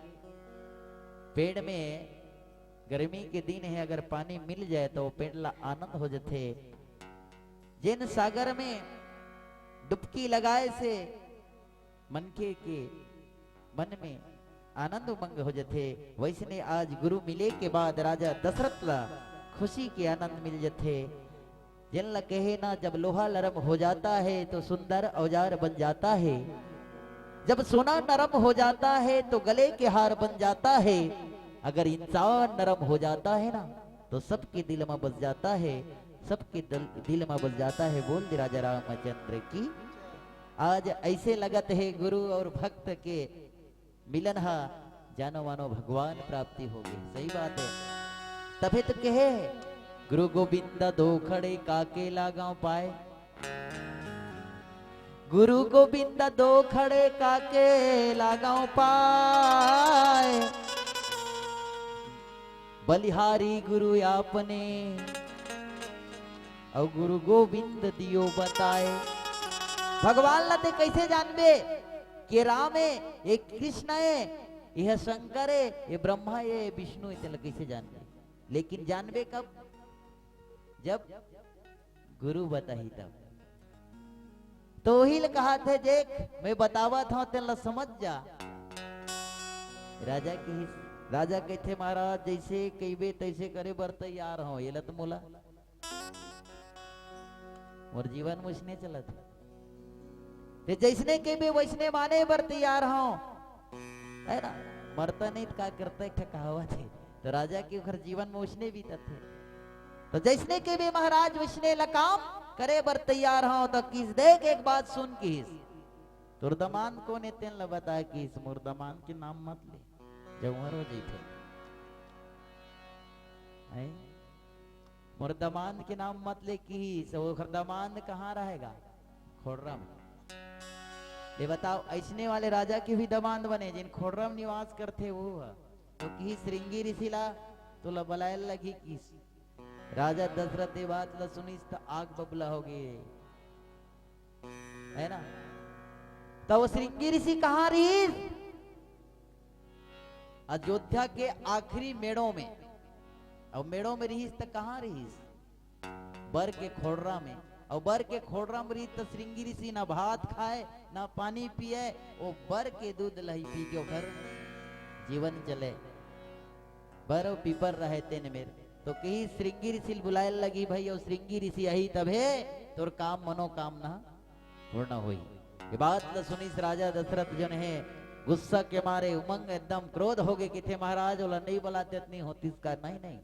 पेड़ में गर्मी के दिन हे, अगर पानी मिल जाए तो वो पेड़ ला आनंद हो जाथे। जेन सागर में डुबकी लगाए से मनखे के मन में आनंद उमंग हो जथे, वैसने आज गुरु मिले के बाद राजा दशरथ ला खुशी के आनंद मिल जथे। जेन ला कहे ना, जब लोहा नरम हो जाता है तो सुंदर औजार बन जाता है, जब सोना नरम हो जाता है तो गले के हार बन जाता है, अगर इंसान नरम हो जाता है ना तो सबके दिल में बस जाता है, सबके दिल, दिल में बस जाता है। बोल दे राजा रामचंद्र की। आज ऐसे लगत है गुरु और भक्त के मिलन हा, जानो मानो भगवान प्राप्ति हो गई। सही बात है, तभे तो कहे गुरु गोविंद दो खड़े काके लागाव पाए। गुरु गोविंद दो खड़े काके लागाव पाए। बलिहारी गुरु आपने और गुरु गोविंद दियो बताए। भगवान ला ते कैसे जानबे कि राम है, ये कृष्ण है, यह शंकर है, ये ब्रह्मा है, ये विष्णु है, तेला कैसे जानबे? लेकिन जानबे कब? जब गुरु बताही तब। तो वही ल कहा थे, देख, मैं बतावत हूं, तेन ला समझ जा। राजा की राजा कहिथे, महाराज, जइसे कहिबे तइसे करे बर तैयार हंव, एला त मोला, मोर जीवन म वइसने चलत हे। ते जइसने कहिबे वइसने माने बर तैयार हंव, है ना? मरता नहीं त का करता, एक ठे कहावत हे। त राजा के ओखर जीवन म वइसने बीतत हे। त जइसने कहिबे महाराज वइसने ला काम करे बर तैयार हंव। त किहिस, देख, एक बात सुन, किहिस, तोर दमांद कोन हे तेन ला बता, किहिस, मोर दमांद के नाम मत ले, जऊंहर हो जइथे। हैं? मोर दमांद के नाम मत ले, किहिस, ओखर दमांद कहां रहेगा? खोड़रा म। ये बताव, अइसने वाले राजा के भी दमांद बने, जेन खोड़रा म निवास करथे, वो ह। त किहिस, श्रृंगी ऋषि ला तोला बलाय ल लगही, किहिस। राजा दशरथ ये बात ला सुनिस त आग बबूला होगे, है ना? त वो श्रृंगी ऋषि कहां रिहिस? अयोध्या के आखिरी मेड़ो में। अउ मेड़ो में रिहिस त कहां रिहिस? बर के खोड़रा में। अउ बर के खोड़रा में रिहिस त श्रृंगी ऋषि ना भात खाय, ना पानी पिये, वो बर के दूध ल ही पी के ओखर जीवन चले। बर अउ पीपर रहे तेन मेर। त किहिस, श्रृंगी ऋषि ल बुलाय ल लगही भई, अउ श्रृंगी ऋषि आही तभे तोर काम मनोकामना पूर्ण होही। ये बात ल सुनिस राजा दशरथ जोन हे, गुस्सा के मारे उमंग एकदम क्रोध होगे, किथे, महाराज, ओला नइ बलातेंव त नइ होतिस का? नहीं, नहीं।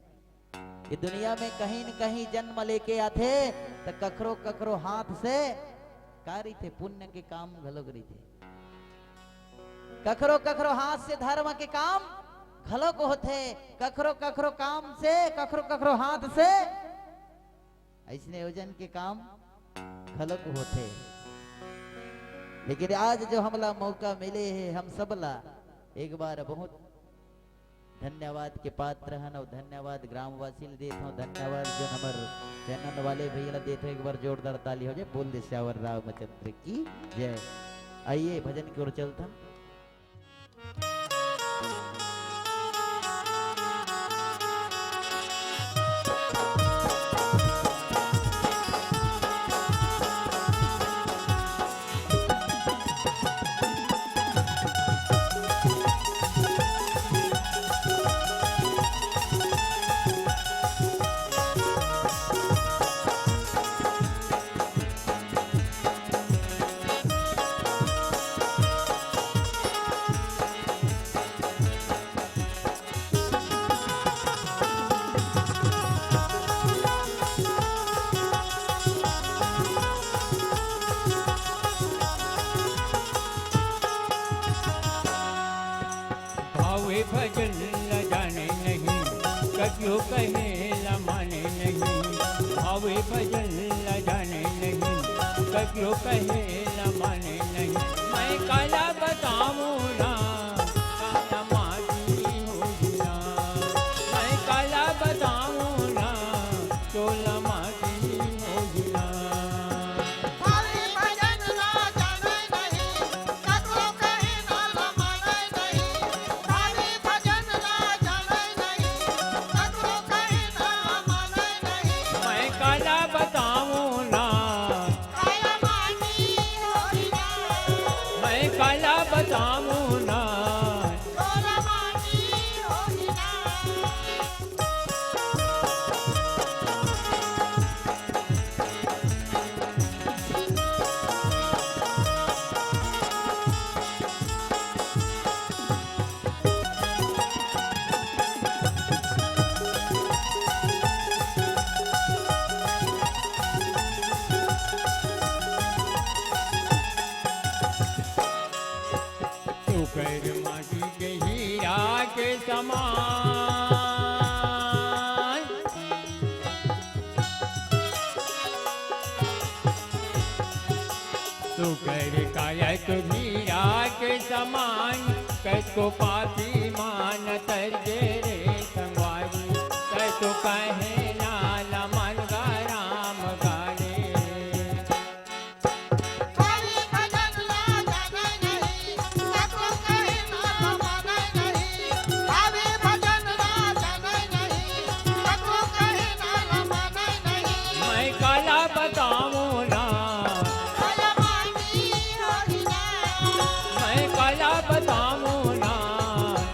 ये दुनिया में कहीं न कहीं जन्म लेके आथे, त कखरो कखरो हाथ से का रहिथे, पुण्य के काम घलोक रहिथे। कखरो कखरो हाथ से धर्म के काम घलोक होथे, कखरो कखरो काम से, कखरो कखरो हाथ से अइसने ओजन के काम घलोक होथे। लेकिन आज जो हमला मौका मिले हे, हम सबला एक बार बहुत धन्यवाद के पात्र हन अउ धन्यवाद ग्रामवासी ल देत हंव, धन्यवाद जो हमर चैनल वाले भैया ल देत हंव। एक बार जोरदार ताली हो जाए, बोल दे सियावर रामचंद्र की जय। आइए भजन की ओर चलथन। भावे भजन ल जाने नहीं, कभियो कहे ल माने नहीं। भावे भजन ल जाने नहीं, कभियो कहे ल माने नहीं। मैं काला बतावं ना, काला माटी होही ना। मैं काला बतावं ना, तोला माटी होही ना। भावे भजन ला जाने नहीं, ककरो कहे ना ला माने नहीं। भावे भजन ला जाने नहीं, ककरो कहे ना ला माने नहीं। मैं काला बतावं ना, काला माटी होही ना। मैं काला बतावं ना, काला माटी होही ना। सुकर माटी के हीरा के समान। सुकर काया तो हीरा के समान, कतको पापी मान तर गे रे संगवारी, कतको कहे ना लमन गा राम गारे। भावे भजन ला जाने नहीं, ककरो कहे ना माने नहीं। भावे भजन ला जाने नहीं, ककरो कहे ना माने नहीं। मैं काला बतावं ना, काला माटी होही ना। मैं काला बतावं ना,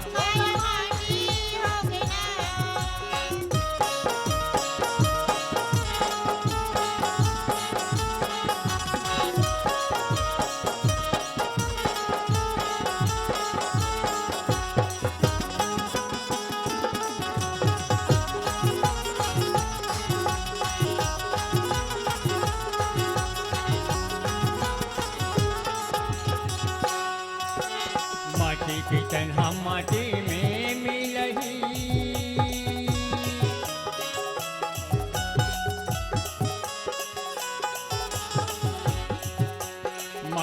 काला माटी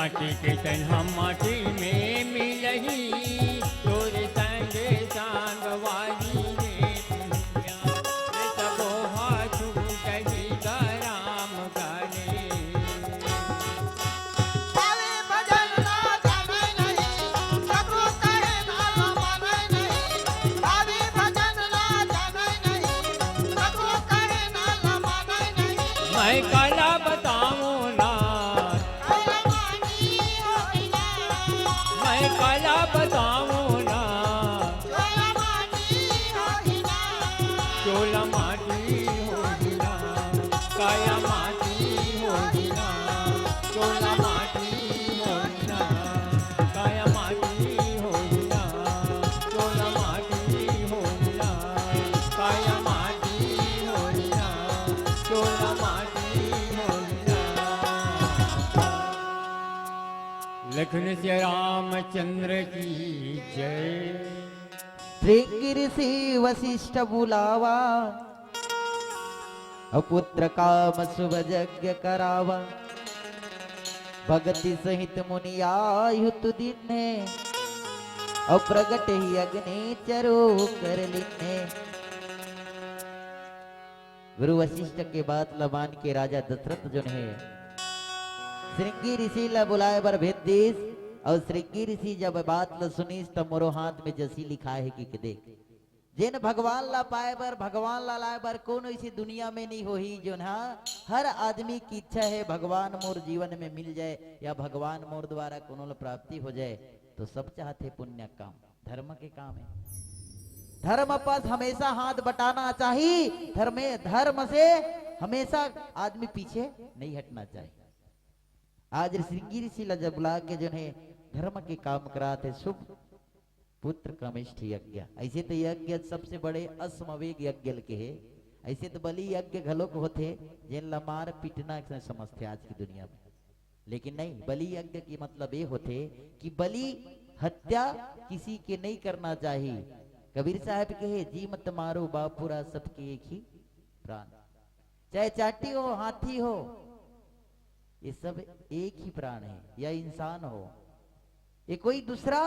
माटी के तन हम माटी में मिलही, तोरे संगे संगवारी रे भुइयां। ए सबो हा छूटही गराम गले। भावे भजन ला जाने नहीं, ककरो कहे ना ला माने नहीं। भावे भजन ला जाने नहीं, ककरो कहे ना ला माने नहीं। मैं काला बताऊं ना, मैं काला बताऊं ना, चोला माटी होही ना, काया माटी होही ना, चोला माटी होही ना, काया माटी होही ना, चोला माटी होही ना, काया माटी होही ना, चोला माटी होही ना। लखन सिया रामचंद्र की जय। श्रृंगी ऋषि वशिष्ठ बुलावा, अउ पुत्र काम शुभ यज्ञ करावा। भगति सहित मुनि आयु तु दीन्हे, अउ प्रगट ही अग्नि चरो कर लीन्हे। गुरु वशिष्ठ के बात ल मान के राजा दशरथ जोन हे, श्रृंगी ऋषि ल बुलाए बर भेज दिस, अउ श्रृंगी ऋषि जब बात ल सुनिस, त मोरो हाथ में जसी लिखाए हे कि, कि देख, जेन भगवान ला पाए बर, भगवान ला लाए बर कोनो इसे दुनिया में नहीं होही, जोन हा हर आदमी की इच्छा हे भगवान मोर जीवन में मिल जाए या भगवान मोर द्वारा कोनो ला प्राप्ति हो जाए, तो सब चाहथे पुण्य काम, धर्म के काम हे। धर्म पथ हमेशा हाथ बटाना चाही, धर्मे, धर्म से हमेशा आदमी पीछे नहीं हटना चाही। आज श्रृंगी ऋषि ला जब बुला के जोन हे धर्म के काम करात हे, शुभ पुत्र कामेष्ठ यज्ञ। ऐसे तो यज्ञ सबसे बड़े अश्वमेध यज्ञ ल केहे, ऐसे तो बलि यज्ञ घलोक होथे, जेन ला मार पीटना से समझथे आज की दुनिया में। लेकिन नहीं, बलि यज्ञ के मतलब ये होथे कि बलि हत्या किसी के नहीं करना चाहिए। कबीर साहब कहे, "जी मत मारो बापुरा, सबके एक ही प्राण।" चाहे चांटी हो, हाथी हो, ये सब एक ही प्राण है, या इंसान हो, ये कोई दूसरा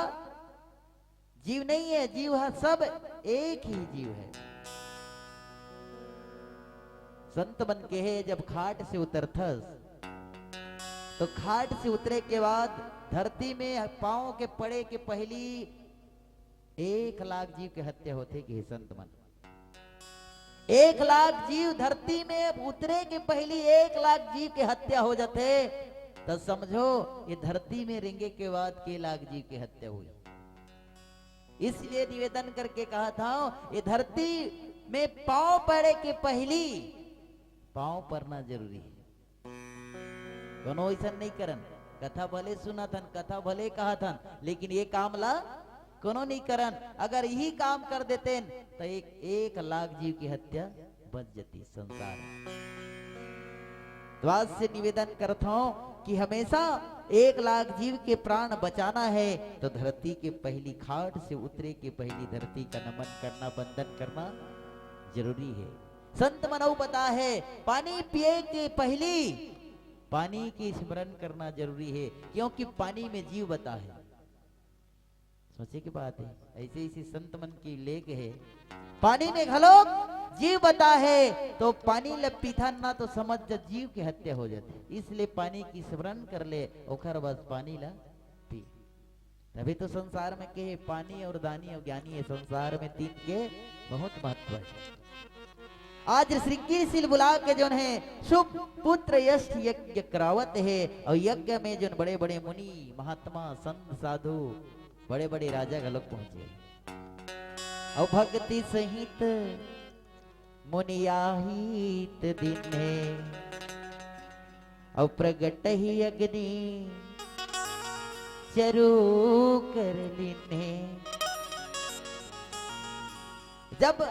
जीव नहीं है। जीव है, सब एक ही जीव है। संत मन केहे, जब खाट से उतरथस, तो खाट से उतरे के बाद धरती में पांव के पड़े के पहली एक लाख जीव के हत्या होथे, केहे संत मन। एक लाख जीव धरती में उतरे के पहली एक लाख जीव के हत्या हो जाथे, त समझो ये धरती में रेंगे के बाद के लाख जीव के हत्या हुई। इसलिए निवेदन करके कहा था, ये धरती में पांव पड़े के पहली पांव पड़ना जरूरी है। कोनो ऐसन नहीं करन, कथा भले सुनत हन, कथा भले कहत हन, लेकिन ये काम ला कोनो नहीं करन। अगर यही काम कर देतेन, तो एक, एक लाख जीव की हत्या बच जाती संसार में। तो आज से निवेदन करत हूं कि हमेशा एक लाख जीव के प्राण बचाना है, तो धरती के पहली खाट से उतरे के पहली धरती का नमन करना, वंदन करना जरूरी है। संत मन अउ बताहे, पानी पिए के पहली पानी के स्मरण करना जरूरी है, क्योंकि पानी में जीव बता है। सोचे के बात है, ऐसे ऐसे संत मन की लेख है, पानी में घलो जीव बता है, तो पानी ल पीथन ना तो समझ जा जीव के हत्या हो जाथे। इसलिए पानी की स्मरण कर ले, ओखर बाद पानी ला पी। तभी तो संसार में केहे, पानी और दानी और ज्ञानी, ये संसार में तीन के बहुत महत्व है। आज श्रृंगी ऋषि ल बुला के जोन है शुभ पुत्र यष्ट यज्ञ करावत है, और यज्ञ में जोन बड़े बड़े मुनि महात्मा संत साधु बड़े बड़े राजा घलोक पहुंचे, और भक्ति सहित मुनि आहित दीन्हे, अउ प्रगट ही अग्नि चरो कर लीन्हे। जब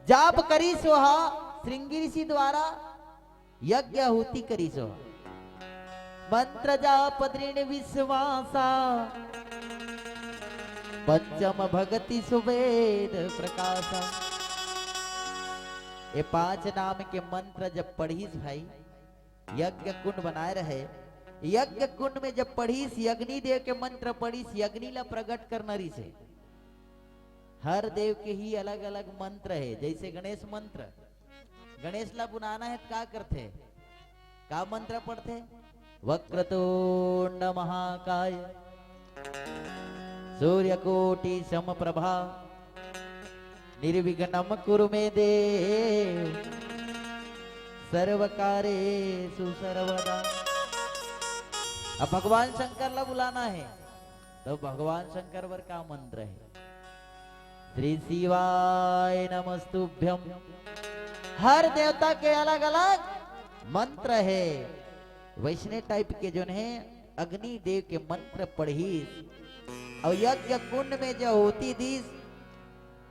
जाप करिस ओहा, श्रृंगी ऋषि द्वारा यज्ञ आहुति करिस ओहा। मंत्र जाप दृढ़ विश्वासा, पंचम भगति सुवेद प्रकाशा। ये पांच नाम के मंत्र जब पढ़िस भाई, यज्ञ कुंड बनाए रहे, यज्ञ कुंड में जब पढ़िस, अग्नि देव के मंत्र पढ़िस, अग्नि ला प्रगट करना रिसे। हर देव के ही अलग-अलग मंत्र हे, जैसे गणेश मंत्र। गणेश ला बुलाना हे त का करथे? का मंत्र पढ़थे? "वक्रतुंड महाकाय, सूर्यकोटि समप्रभा, निर्विघ्नं कुरु मे देव, सर्वकार्येषु सर्वदा।" अब भगवान शंकर ला बुलाना हे, त भगवान शंकर बर का मंत्र हे? "श्री शिवाय नमस्तुभ्यम।" हर देवता के अलग-अलग मंत्र हे। वैसने type के जोन हे, अग्नि देव के मंत्र पढ़िस अउ यज्ञ कुंड में जो आहुति दिस,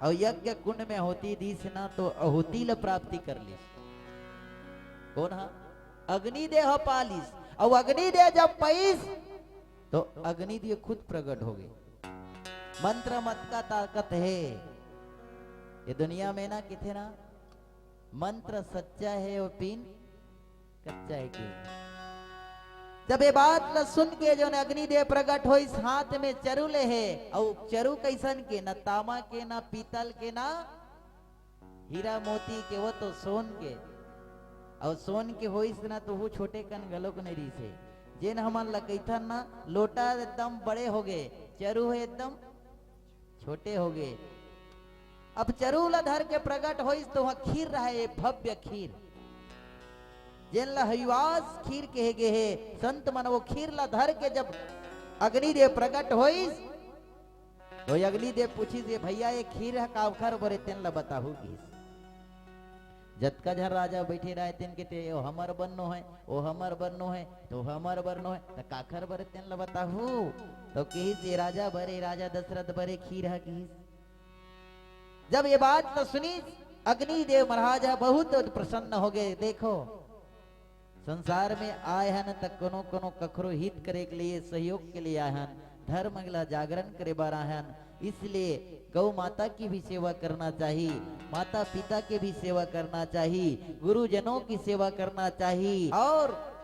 अउ यज्ञ कुंड में आहुति दिस ना, त आहुति ल प्राप्ति कर लिस। कोन हा? अग्नि देव पालिस। अउ अग्नि देव जब पाइस, त अग्नि देव खुद प्रगट होगे। मंत्र म अतका ताकत हे। ये दुनिया में ना, किथे ना, मंत्र सच्चा हे अउ पिन कच्चा हे कि। जब ये बात ल सुन के जोन अग्नि देव प्रगट होइस, हाथ में चरू ले हे, अउ चरू कइसन के, न तामा के, न पीतल के, न हीरा मोती के, वो तो सोन के। अउ सोन के होइस ना, त वो छोटे कन घलोक नइ रिसे। जेन हमन ल कहिथन ना, लोटा एकदम बड़े होगे, चरू हे एकदम छोटे होगे। अब चरू ला धर के प्रगट होइस, त वहाँ खीर रहे, भव्य खीर, जेन ला हविवास खीर कहे गे हे। संत मन वो खीर ला धर के जब अग्नि देव प्रगट होइस, त अग्नि देव पूछिस, "ये भैया, ये खीर ह काखर बर हे, तेन ला बताहू," किहिस। जतका झन राजा बैठे रहे, तेन के ते, "ओ हमर बर नो हे, ओ हमर बर नो हे, तो हमर बर नो हे, त काखर बर हे, तेन ला बताहू।" त किहिस, "ये राजा बर हे, राजा दशरथ बर हे खीर ह," किहिस। जब ये बात ल सुनिस, अग्नि देव महाराज ह बहुत प्रसन्न होगे। देखो, संसार में आए हन त कोनो कोनो कखरो हित करे के लिए, सहयोग के लिए आए हन, धर्म ला जागरण करे बर आए हन। इसलिए गौ माता की भी सेवा करना चाहिए, माता पिता की भी सेवा करना चाहिए, गुरुजनों की सेवा करना चाहिए और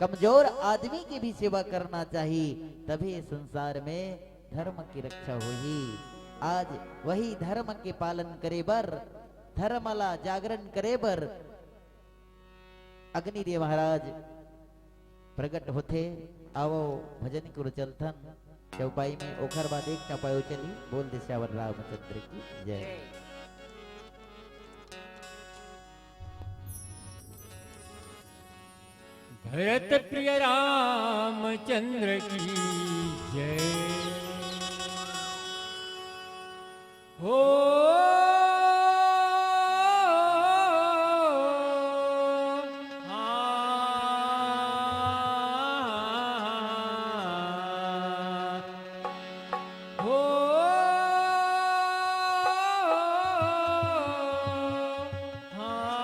कमजोर आदमी की भी सेवा करना चाहिए, तभी संसार में धर्म की रक्षा होही। आज वही धर्म के पालन करे बर, धर्म ला जागरण करे बर अग्निदेव महाराज प्रगट होथे। आवो भजन के ओर चलथन चौपाई में, ओखर बाद एक चौपाई चली। बोल दे सियावर रामचंद्र की जय। भरत प्रिय रामचंद्र की जय। हो। हाँ। हो। हाँ।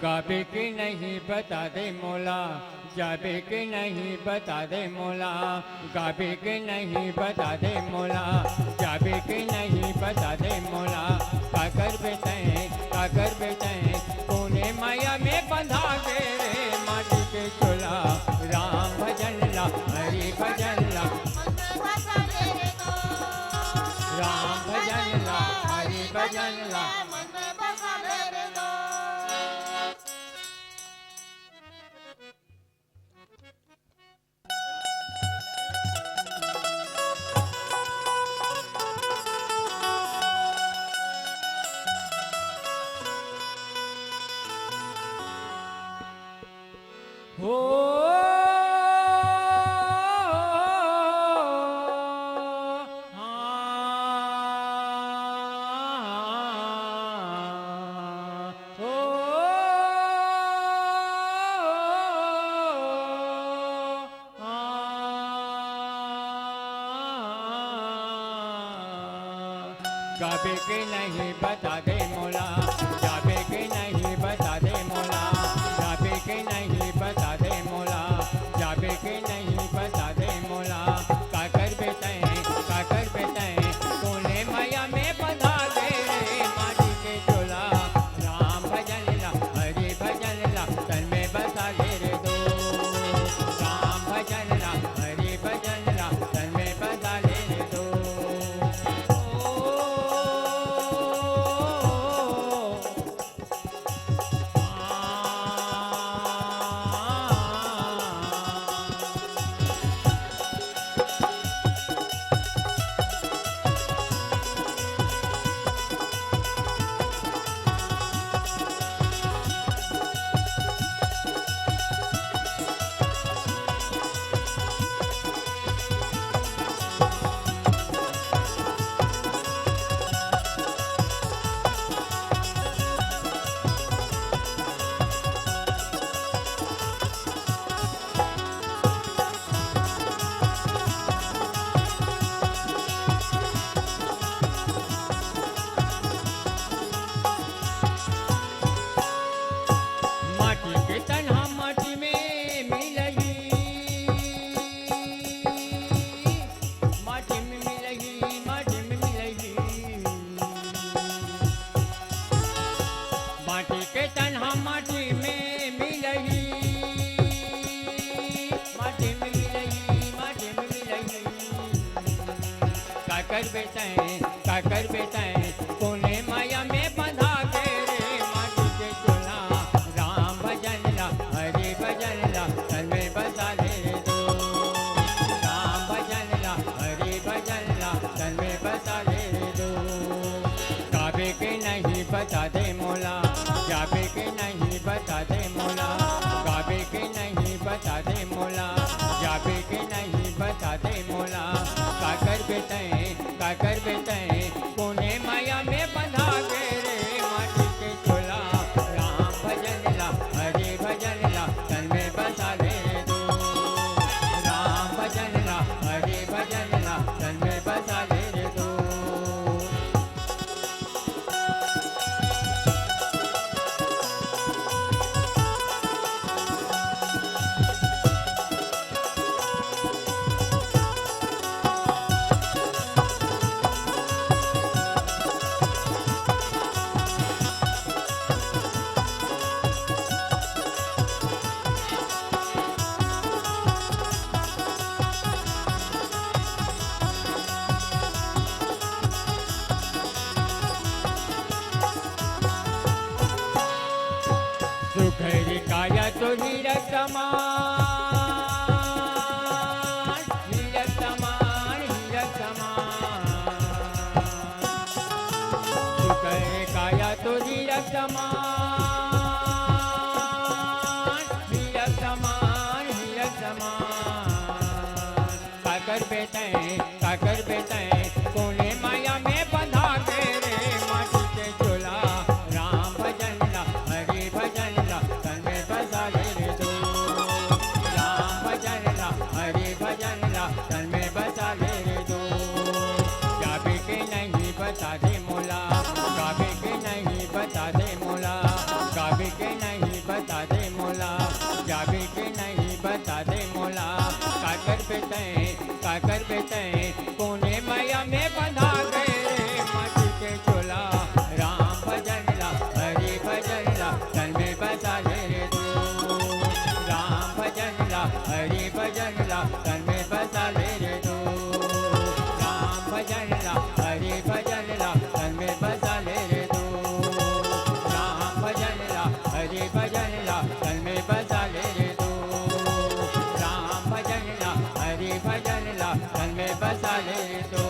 गाबे के नहीं बता दे मोला, जाबे के नहीं बता दे मोला, गाबे के नहीं बता दे मोला, जाबे के नहीं बता दे मोला। का करबे तैं, का करबे तैं, कोने माया में बंधा गे रे माटी के चोला। राम भजन ला, हरि भजन ला, राम भजन ला, हरि भजन ला। हो। हाँ। हो। हाँ। गाबे के नहीं बता दे मोला, जाबे के नहीं बता दे मोला, गाबे के नहीं बता दे मोला, जाबे के नहीं बता दे मोला। का करबे तैं, का करबे तैं, कोने माया में बंधा गे रे माटी के चोला। राम भजन ला, हरि माटी के तन ह माटी में मिलही, माटी में मिलही, माटी में मिलही। का करबे तैं, का करबे तैं, कोने माया में बंधा के रे, माटी के चोला। राम भजन ला, हरि भजन ला, तन में बसा ले रे तू। राम भजन ला, हरि भजन ला, तन में बसा ले रे तू। गावे के नहीं बता दे मोला, जावे के नहीं बता दे मोला, गावे के नहीं बता दे मोला, जावे के नहीं बता दे मोला। का करबे तैं, का करबे तैं, कोने माया में बंधा के रे, माटी के चोला। राम भजन ला, हरि भजन ला, तन में बसा ले रे तू। राम भजन ला, हरि भजन ला, तन में बसा ले रे तू। सुघर काया तो हीरा समान, हीरा समान, हीरा समान। सुघर काया तो हीरा समान, हीरा समान, हीरा समान। का करबे तैं, का करबे तैं, कोने माया में बंधा के रे, माटी के चोला। राम भजन ला, हरि भजन ला, तन में बसा ले रे तू। राम भजन ला, हरि भजन ला, तन में बसा ले रे तू। जावे के नहीं बता दे मोला, गावे के नहीं बता दे मोला, गावे के नहीं बता दे मोला, जावे के नहीं बता दे मोला। का करबे तैं, का करबे तैं, कोने माया में बंधा के रे, माटी के चोला। राम भजन ला, हरि भजन ला, तन में बसा ले रे तू। राम भजन ला, हरि भजन ला, तन में बसा ले रे तू। राम भजन ला, हरि भजन ला, तन में बसा ले रे तू। राम भजन ला, हरि भजन ला, तन में बसा ले रे तू। राम भजन ला, हरि भजन ला, तन में बसा ले रे तू।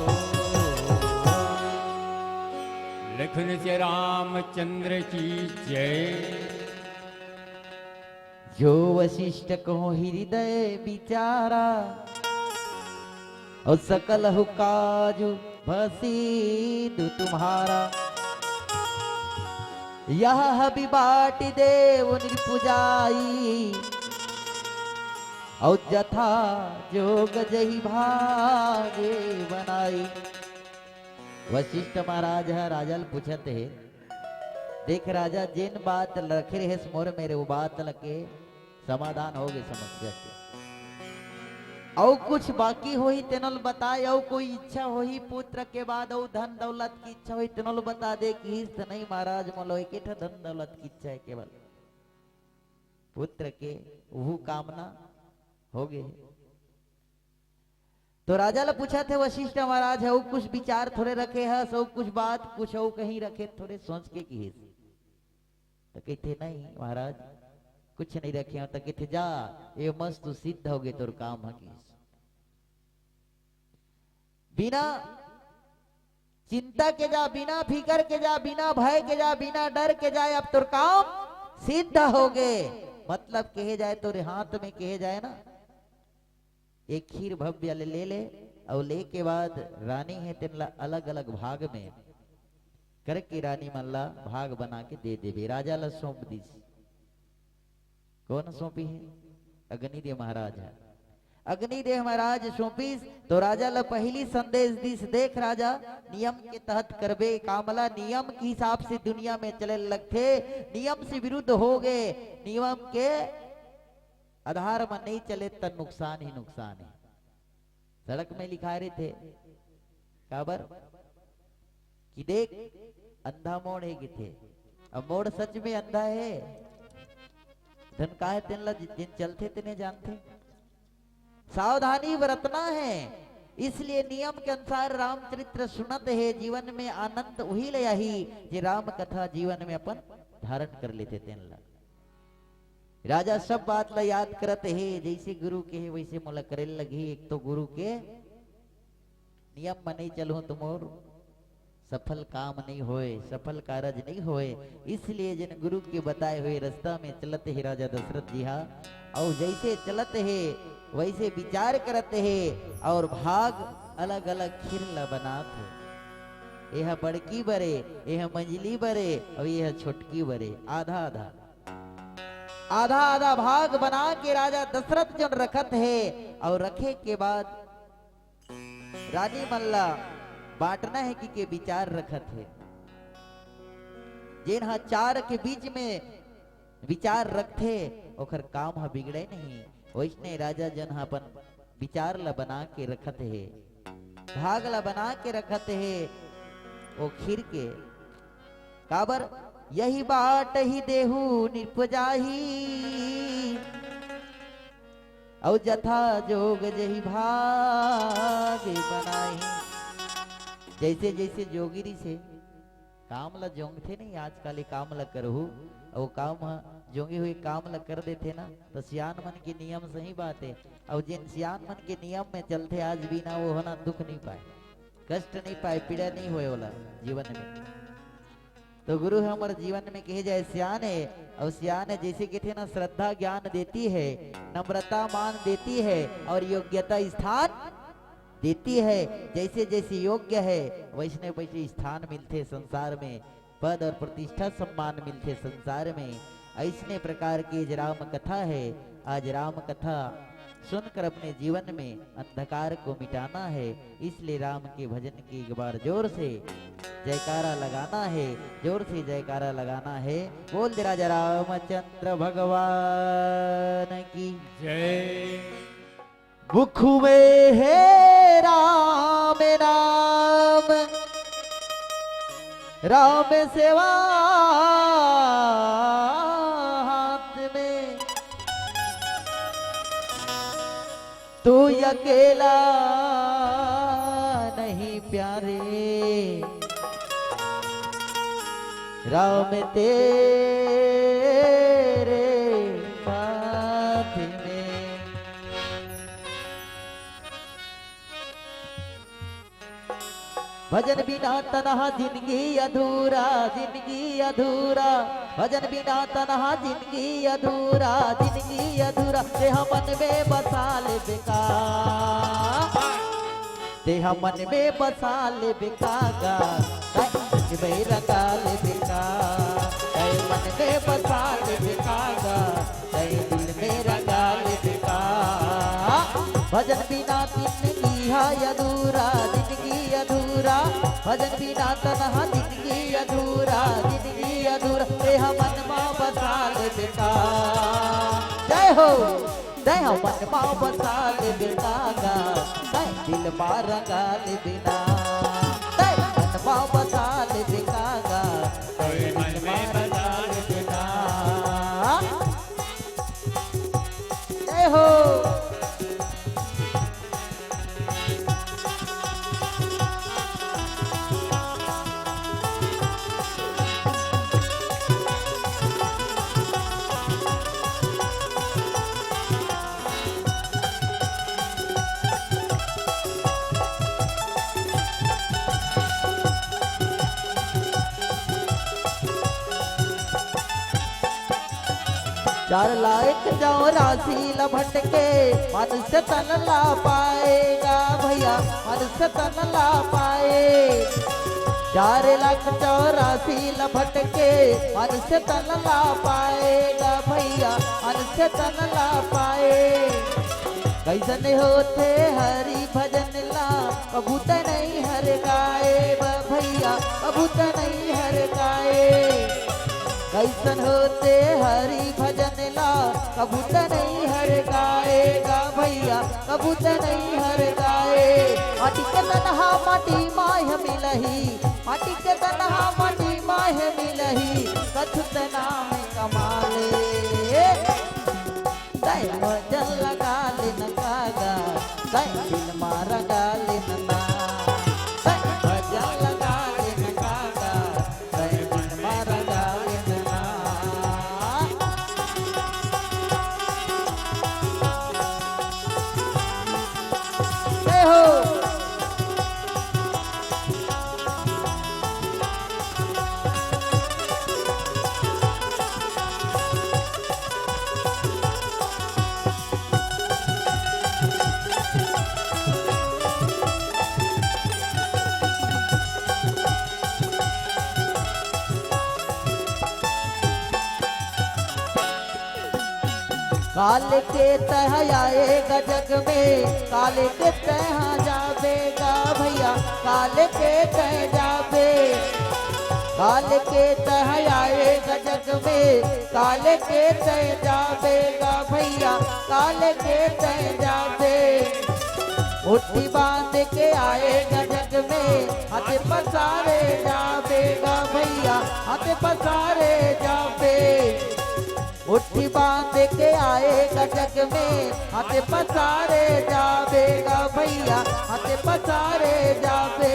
लखन से रामचंद्र की जय। जो वशिष्ठ को हृदय विचारा, और सकल हु काज भसिदु तुम्हारा। यह हबि बाटी देव नृप जाई, और जथा जोग जहि भागे बनाई। वशिष्ठ महाराज ह राजा ल पूछत हे, देख राजा, जेन बात ल रखे रहेस मोर मेर, वो बात ल के समाधान हो गे समस्या के। अउ कुछ बाकी होही तेनो ल बताए, अउ कोई इच्छा होही पुत्र के बाद, अउ धन दौलत की इच्छा होही तेनो ल बता दे, किहिस त नहीं महाराज, मोला एके ठा धन दौलत की इच्छा हे केवल। पुत्र के उहू कामना हो गे हे। तो राजा ल पूछत हे वशिष्ठ महाराज, अउ कुछ विचार थोरे रखे हस, अउ कुछ बात, कुछ अउ कहीं रखे, थोरे सोच के किहिस। त कहिथे, नहीं महाराज, कुछ नहीं रखे हंव। त कहिथे, जा, ये मस्त सिद्ध हो गे तोर काम ह, किहिस। बिना चिंता के जा, बिना फिकर के जा, बिना भय के जा, बिना डर के जा, अब तोर काम सिद्ध हो गे। मतलब कहे जाए, तोरे हाथ में कहे जाए ना, एक खीर भव्य ले, ले ले, अउ ले के बाद रानी हे तेन ला अलग-अलग भाग में करके रानी मन ला भाग बना के दे देबे। राजा ला सौंप दिस। कौन सौंपी हे? अग्निदेव महाराज हे। अग्निदेव महाराज सौंपिस तो राजा ला पहली संदेश दिस, देख राजा, नियम के तहत करबे काम ला, नियम के हिसाब से दुनिया में चले लगथे, नियम से विरुद्ध हो गे, नियम के आधार म नहीं चले त नुकसान ही नुकसान हे। सड़क में लिखाय रहिथे, काबर कि देख, अंधा मोड़ हे किथे, अब मोड़ सच में अंधा हे, धन का हे तेन ला जि-, जिन चलथे तेने जानथे। सावधानी बरतना हे, इसलिए नियम के अनुसार रामचरित्र सुनत हे, जीवन में आनंद उही ले आही जे राम कथा जीवन में अपन धारण कर लेथे तेन ला। राजा सब बात ला याद करत हे, जैसे गुरु के हे वैसे मोला करे लगही। एक तो गुरु के नियम म नइ चलहूं त मोर सफल काम नइ होय, सफल कारज नइ होय। इसलिए जेन गुरु के बताए हुए रास्ता में चलत हे राजा दशरथ जी हा, अउ जैसे चलत हे वैसे विचार करत हे, अउ भाग अलग-अलग खिर ला बनात हे। एह बड़की बरे, एह मंझली बरे, अउ एह छोटकी बरे, आधा आधा, आधा आधा भाग बना के राजा दशरथ जन रखत हे, अउ रखे के बाद रानी मन ला बांटना हे कि के विचार रखत हे। जेन हा चार के बीच में विचार रखथे, ओकर काम हा बिगड़े नहीं। वैसने राजा जन हा अपन विचार ला बना के रखत हे, भाग ला बना के रखत हे। ओ खिर के काबर यही बाट ही देहू निपजाही, अउ जथा जोग जही भाग बनाही। जैसे जैसे जोगी रिसे काम ला जोंगथे नहीं, आजकल ये काम ला करहू, अउ काम ह जोंगे हुए काम ला कर देथे ना, तो सियान मन के नियम सही बात हे। अउ जेन सियान मन के नियम में चलथे आज भी ना, वो ह ना दुख नहीं पाए, कष्ट नहीं पाए, पीड़ा नहीं होए ओला जीवन में। तो गुरु ह हमर जीवन में कहे जाए सियान हे, अउ सियान हे जैसे कथे ना, श्रद्धा ज्ञान देती है, नम्रता मान देती है, और योग्यता स्थान देती है। जैसे जैसे योग्य हे वैसने वैसे स्थान मिलथे संसार में, पद और प्रतिष्ठा सम्मान मिलथे संसार में। अइसने प्रकार के जे राम कथा हे, आज राम कथा सुनकर अपने जीवन में अंधकार को मिटाना है, इसलिए राम के भजन की एक बार जोर से जयकारा लगाना है, जोर से जयकारा लगाना है। बोल दे राजा रामचंद्र भगवान की जय। मुख में है राम नाम, राम सेवा हाथ में, तू अकेला नहीं प्यारे, राम तेरे साथ में। भजन बिना तनहा जिंदगी अधूरा, जिंदगी अधूरा। भजन बिना तनहा जिंदगी अधूरा, जिंदगी अधूरा। तेहा मन में बसा लेबे का, तेहा मन में बसा लेबे का गा, तैं दिल में रंगा लेबे का, तैं मन में बसा लेबे का गा, तैं दिल में रंगा लेबे का। भजन बिना जिंदगी है अधूरा, जिंदगी अधूरा। भजन बिना तनहा जिंदगी अधूरा, जिंदगी अधूरा। तेहा मन मा बसा लेबे का। जय हो। तेहा मन मा बसा लेबे का गा, तैं दिल मा रंगा लेबे ना। तैं मन मा बसा लेबे का गा, तैं दिल मा रंगा लेबे ना। जय हो। चार लाख चौरासी ल भटके, मनुष्य तन ला पाए गा भैया, मनुष्य तन ला पाए। चार लाख चौरासी ल भटके, मनुष्य तन ला पाए गा भैया, मनुष्य तन ला पाए। कइसन होथे हरि भजन ला, कभू त नइ हर गाए ब भैया, कभू त नइ हर गाए। कइसन होथे हरि भजन ला, कभू त नइ हर गाए गा भैया, कभू त नइ हर गाए। माटी के तनहा माटी माय हमें मिलही, माटी के तन हा माटी मा हे मिलही, कछु त नाम कमा ले। तैं भजन लगा ले न कागा, तैं दिल मा रंगा ले न ना। तैं भजन लगा ले न कागा, तैं मन मा रंगा ले न ना। जय हो। काल के तैं हा आएगा जग में, काल के तैं हा जाबे गा भैया, काल के तैं जाबे। काल के तैं हा आएगा जग में, काल के तैं जाबे गा भैया, काल के तैं जाबे। मुट्ठी बांध के आएगा जग में, हाथ पसारे जाबे गा भैया, हाथ पसारे जाबे। मुट्ठी बांध के आएगा जग में, हाथ पसारे जाबे गा भैया, हाथ पसारे जाबे।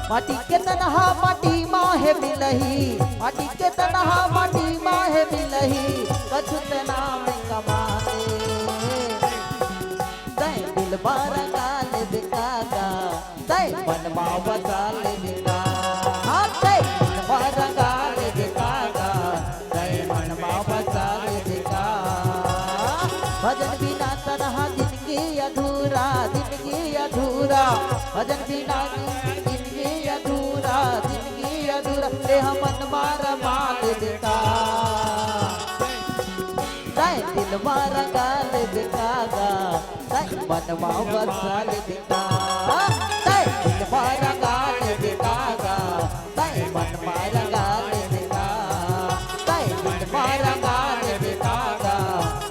माटी के तन हा माटी मा हे मिलही, माटी के तन हा माटी मा हे मिलही, कछु त नाम कमा ले। तैं दिल मा रंगा लेबे कागा, तैं मन मा बसा लेबे का। हाँ, तैं दिल मा रंगा लेबे कागा, तैं मन मा बसा लेबे का। भजन बिना तन हा जिनगी अधूरा, जिनगी अधूरा। भजन बिना जिनगी अधूरा, जिनगी अधूरा। तैं हा मन मा रमा लेबे का। तैं दिल मा रंगा लेबे कागा, तैं मन मा बसा लेबे का। तैं दिल मा रंगा लेबे कागा, तैं मन मा रंगा लेबे का। तैं दिल मा रंगा लेबे कागा,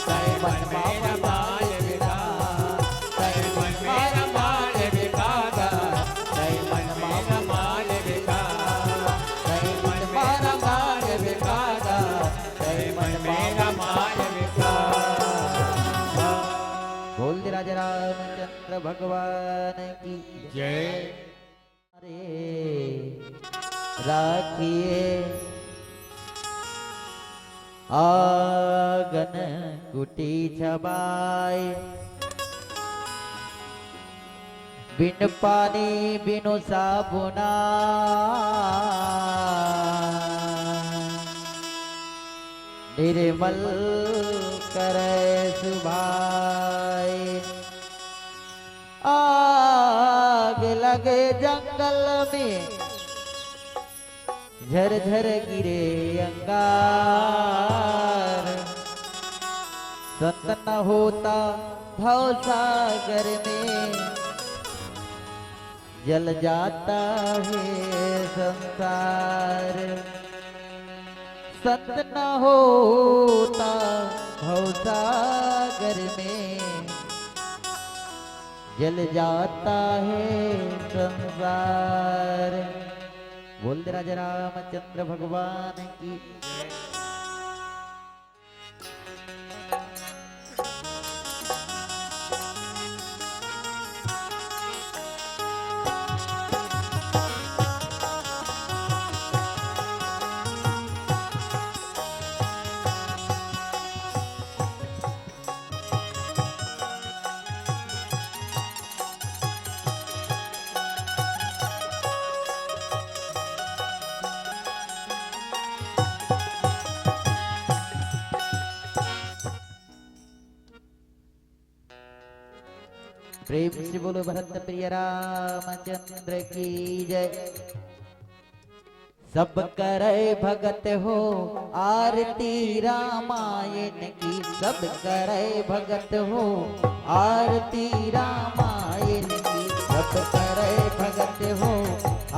तैं मन मा बसा लेबे का। तैं मन मा रंगा लेबे कागा, तैं मन मा रमा लेबे का। तैं मन मा रंगा लेबे कागा, तैं मन मा रमा लेबे का। बोल दे राजा रामचंद्र भगवान की जय। अरे राखिए आंगन कुटी छबाय, बिन पानी बिनु साबुना, निर्मल करे सुभाय। आग लगे जंगल में, झरझर गिरे अंगार। संत न होता भवसागर में, जल जाता है संसार। संत न होता भवसागर में, जल जाता है संसार। बोल दे राजा रामचंद्र भगवान की। प्रेम से बोलो भरत प्रिय रामचंद्र की जय। सब करे भगत हो आरती रामायण की, सब करे भगत हो आरती रामायण की, सब करे भगत हो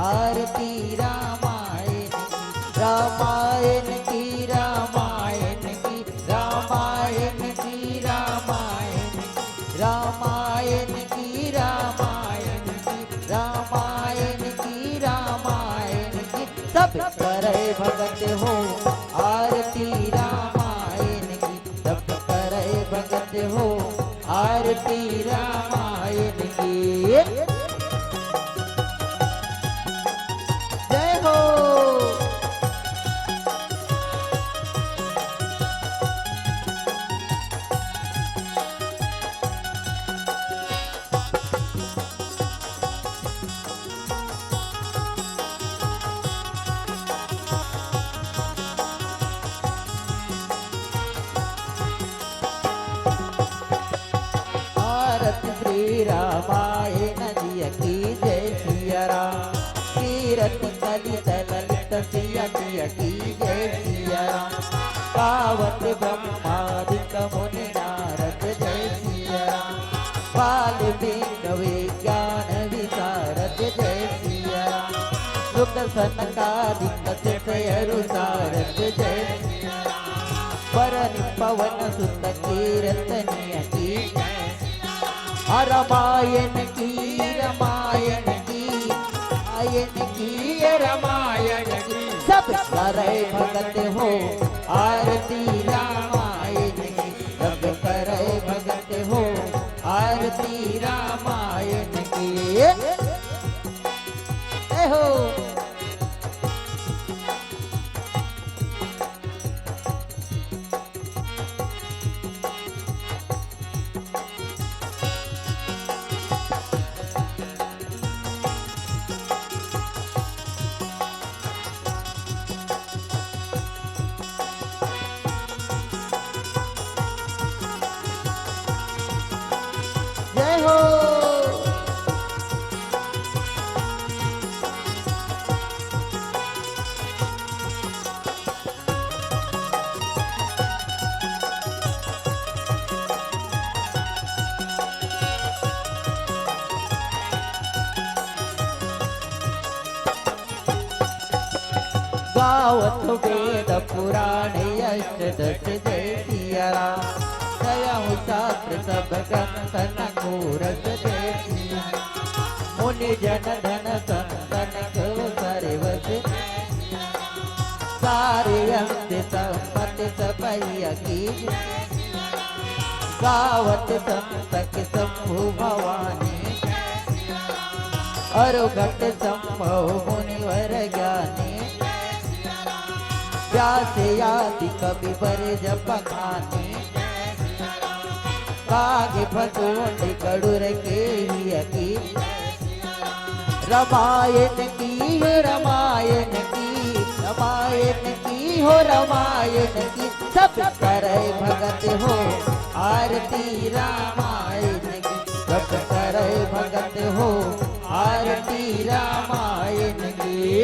आरती रामायण की, रामायण की, रामायण की, रामायण की, रामायण की, रामायण की, रामायण की, रामायण की, भगत हो, आरती रामायण की। सब करे भगत हो, आरती रामायण की। जय हो। आरती श्री रामायण जिया की, जय सिया राम। कीरति कलित ललित सिया जिया की, जय सिया राम। गावत ब्रह्मादिक मुनि नारद, जय सिया राम। वाल्मीकि विज्ञान विशारद, जय सिया राम। सुत सनकादिक सुत अरु सारद, जय सिया राम। परनि पवन सुत कीरतनिया की। आ, रामायण की, रामायण की, रामायण की, रामायण की। सब करे भगत हो, आरती रामायण की। सब करे भगत हो, आरती रामायण की। जय हो। जय हो। गावत वेद पुराण अष्टदश जय सिया राम। दया शास्त्र सब ग्रंथ न कोरस जय सिया राम। मुनि जन धन संतन को सर्वस सारे अंत संपत्ति सबैया की। गावत संत के शंभु भवानी। अरघट संभव मुनिवर ज्ञानी। व्यास आदि कवि बर जप खानी। काग भसुंड गरुड़ के ही अकी। रामायण की, रामायण की, रामायण की हो, रामायण की। सब करे भगत हो, आरती रामायण की। सब करे भगत हो, आरती रामायण की।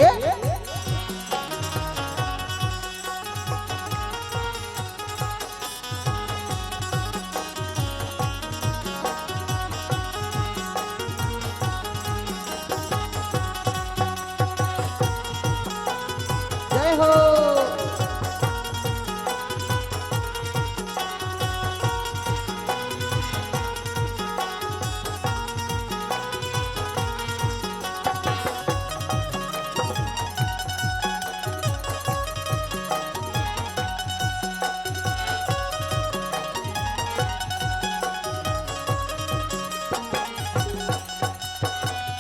जय हो।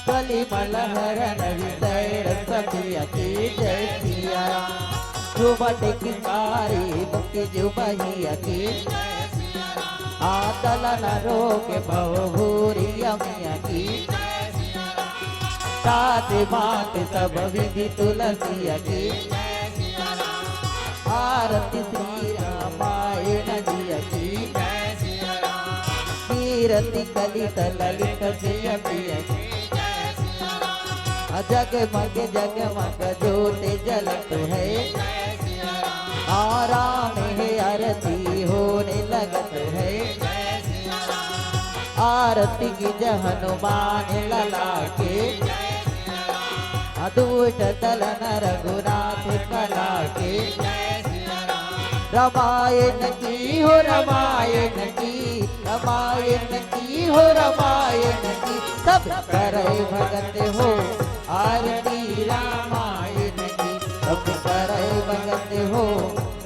कलिमल हरण विषय रस पिया की जय सिया राम। जुमट की कारी मुक्ति जुमहिया की। आतल न रोग भव भूरी अमिया की। सात मात सब विधि तुलसिया की। आरती श्री रामायण जिया की। कीरति कलित ललित सिय पिय की। जगमग जगमग ज्योत जलत है। आराम है आरती होने लगत है। आरती की जय हनुमान लला के। दुष्ट दलन रघुनाथ कला के। रामायण की हो, रामायण की, रामायण की हो, रामायण की। सब करे भगत हो, आरती रामायण की। सब करे भगत हो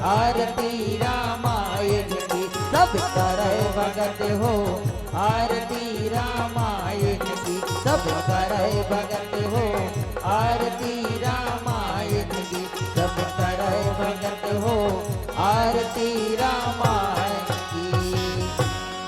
आरती रामायण की, सब करे भगत हो आरती रामायण की, सब करे भगत हो आरती रामायण की, सब करे भगत हो आरती रामायण की।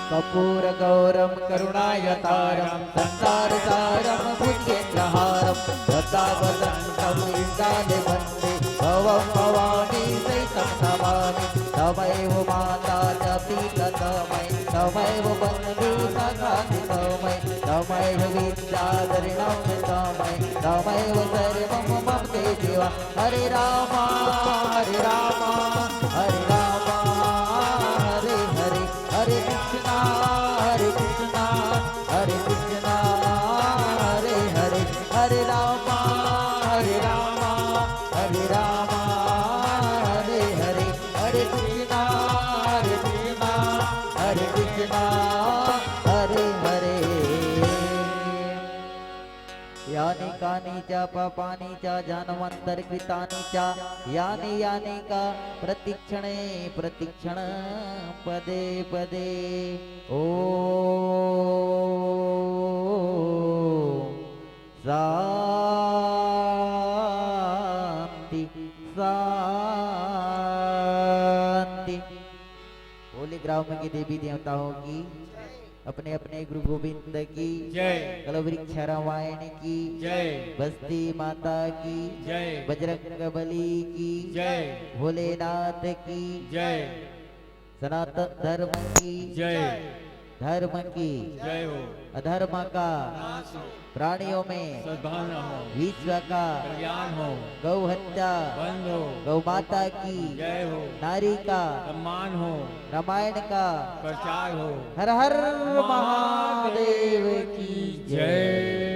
कर्पूरगौरं करुणायतारं संसारसारं भुजगेन्द्रहारं सदा वसन्तं हृदये वन्दे भवं भवानी सहितं नमामि। त्वमेव माता च पिता च मे, त्वमेव बन्धु सखा च मे, त्वमेव विद्या द्रविणं च मे, त्वमेव सर्वं मम देवा। हरे राम हरे राम हरे राम हरे हरे, हरे कृष्णा हरे कृष्णा हरे कृष्णा हरे हरे, हरे राम हरे राम हरे राम हरे हरे, हरे कृष्णा हरे कृष्णा हरे कृष्णा हरे हरे। यानि कानि च पापानि च जन्मान्तरकृतानि च, यानि यानि च प्रतिक्षणे प्रतिक्षण पदे पदे। ॐ शांति शांति। बोले ग्राम के देवी देवताओं की, अपने अपने गुरु गोविंद की जय। कलवृक्ष रामायण की जय। बस्ती माता की जय। बजरंग बली की जय। भोलेनाथ की जय। सनातन धर्म की जय। धर्म की जय हो। अधर्म का नाश हो। प्राणियों में सद्भावना हो। विश्व का कल्याण हो। गौ हत्या बंद हो। गौ माता की जय हो। नारी का सम्मान हो। रामायण का प्रचार हो। हर हर महादेव की जय।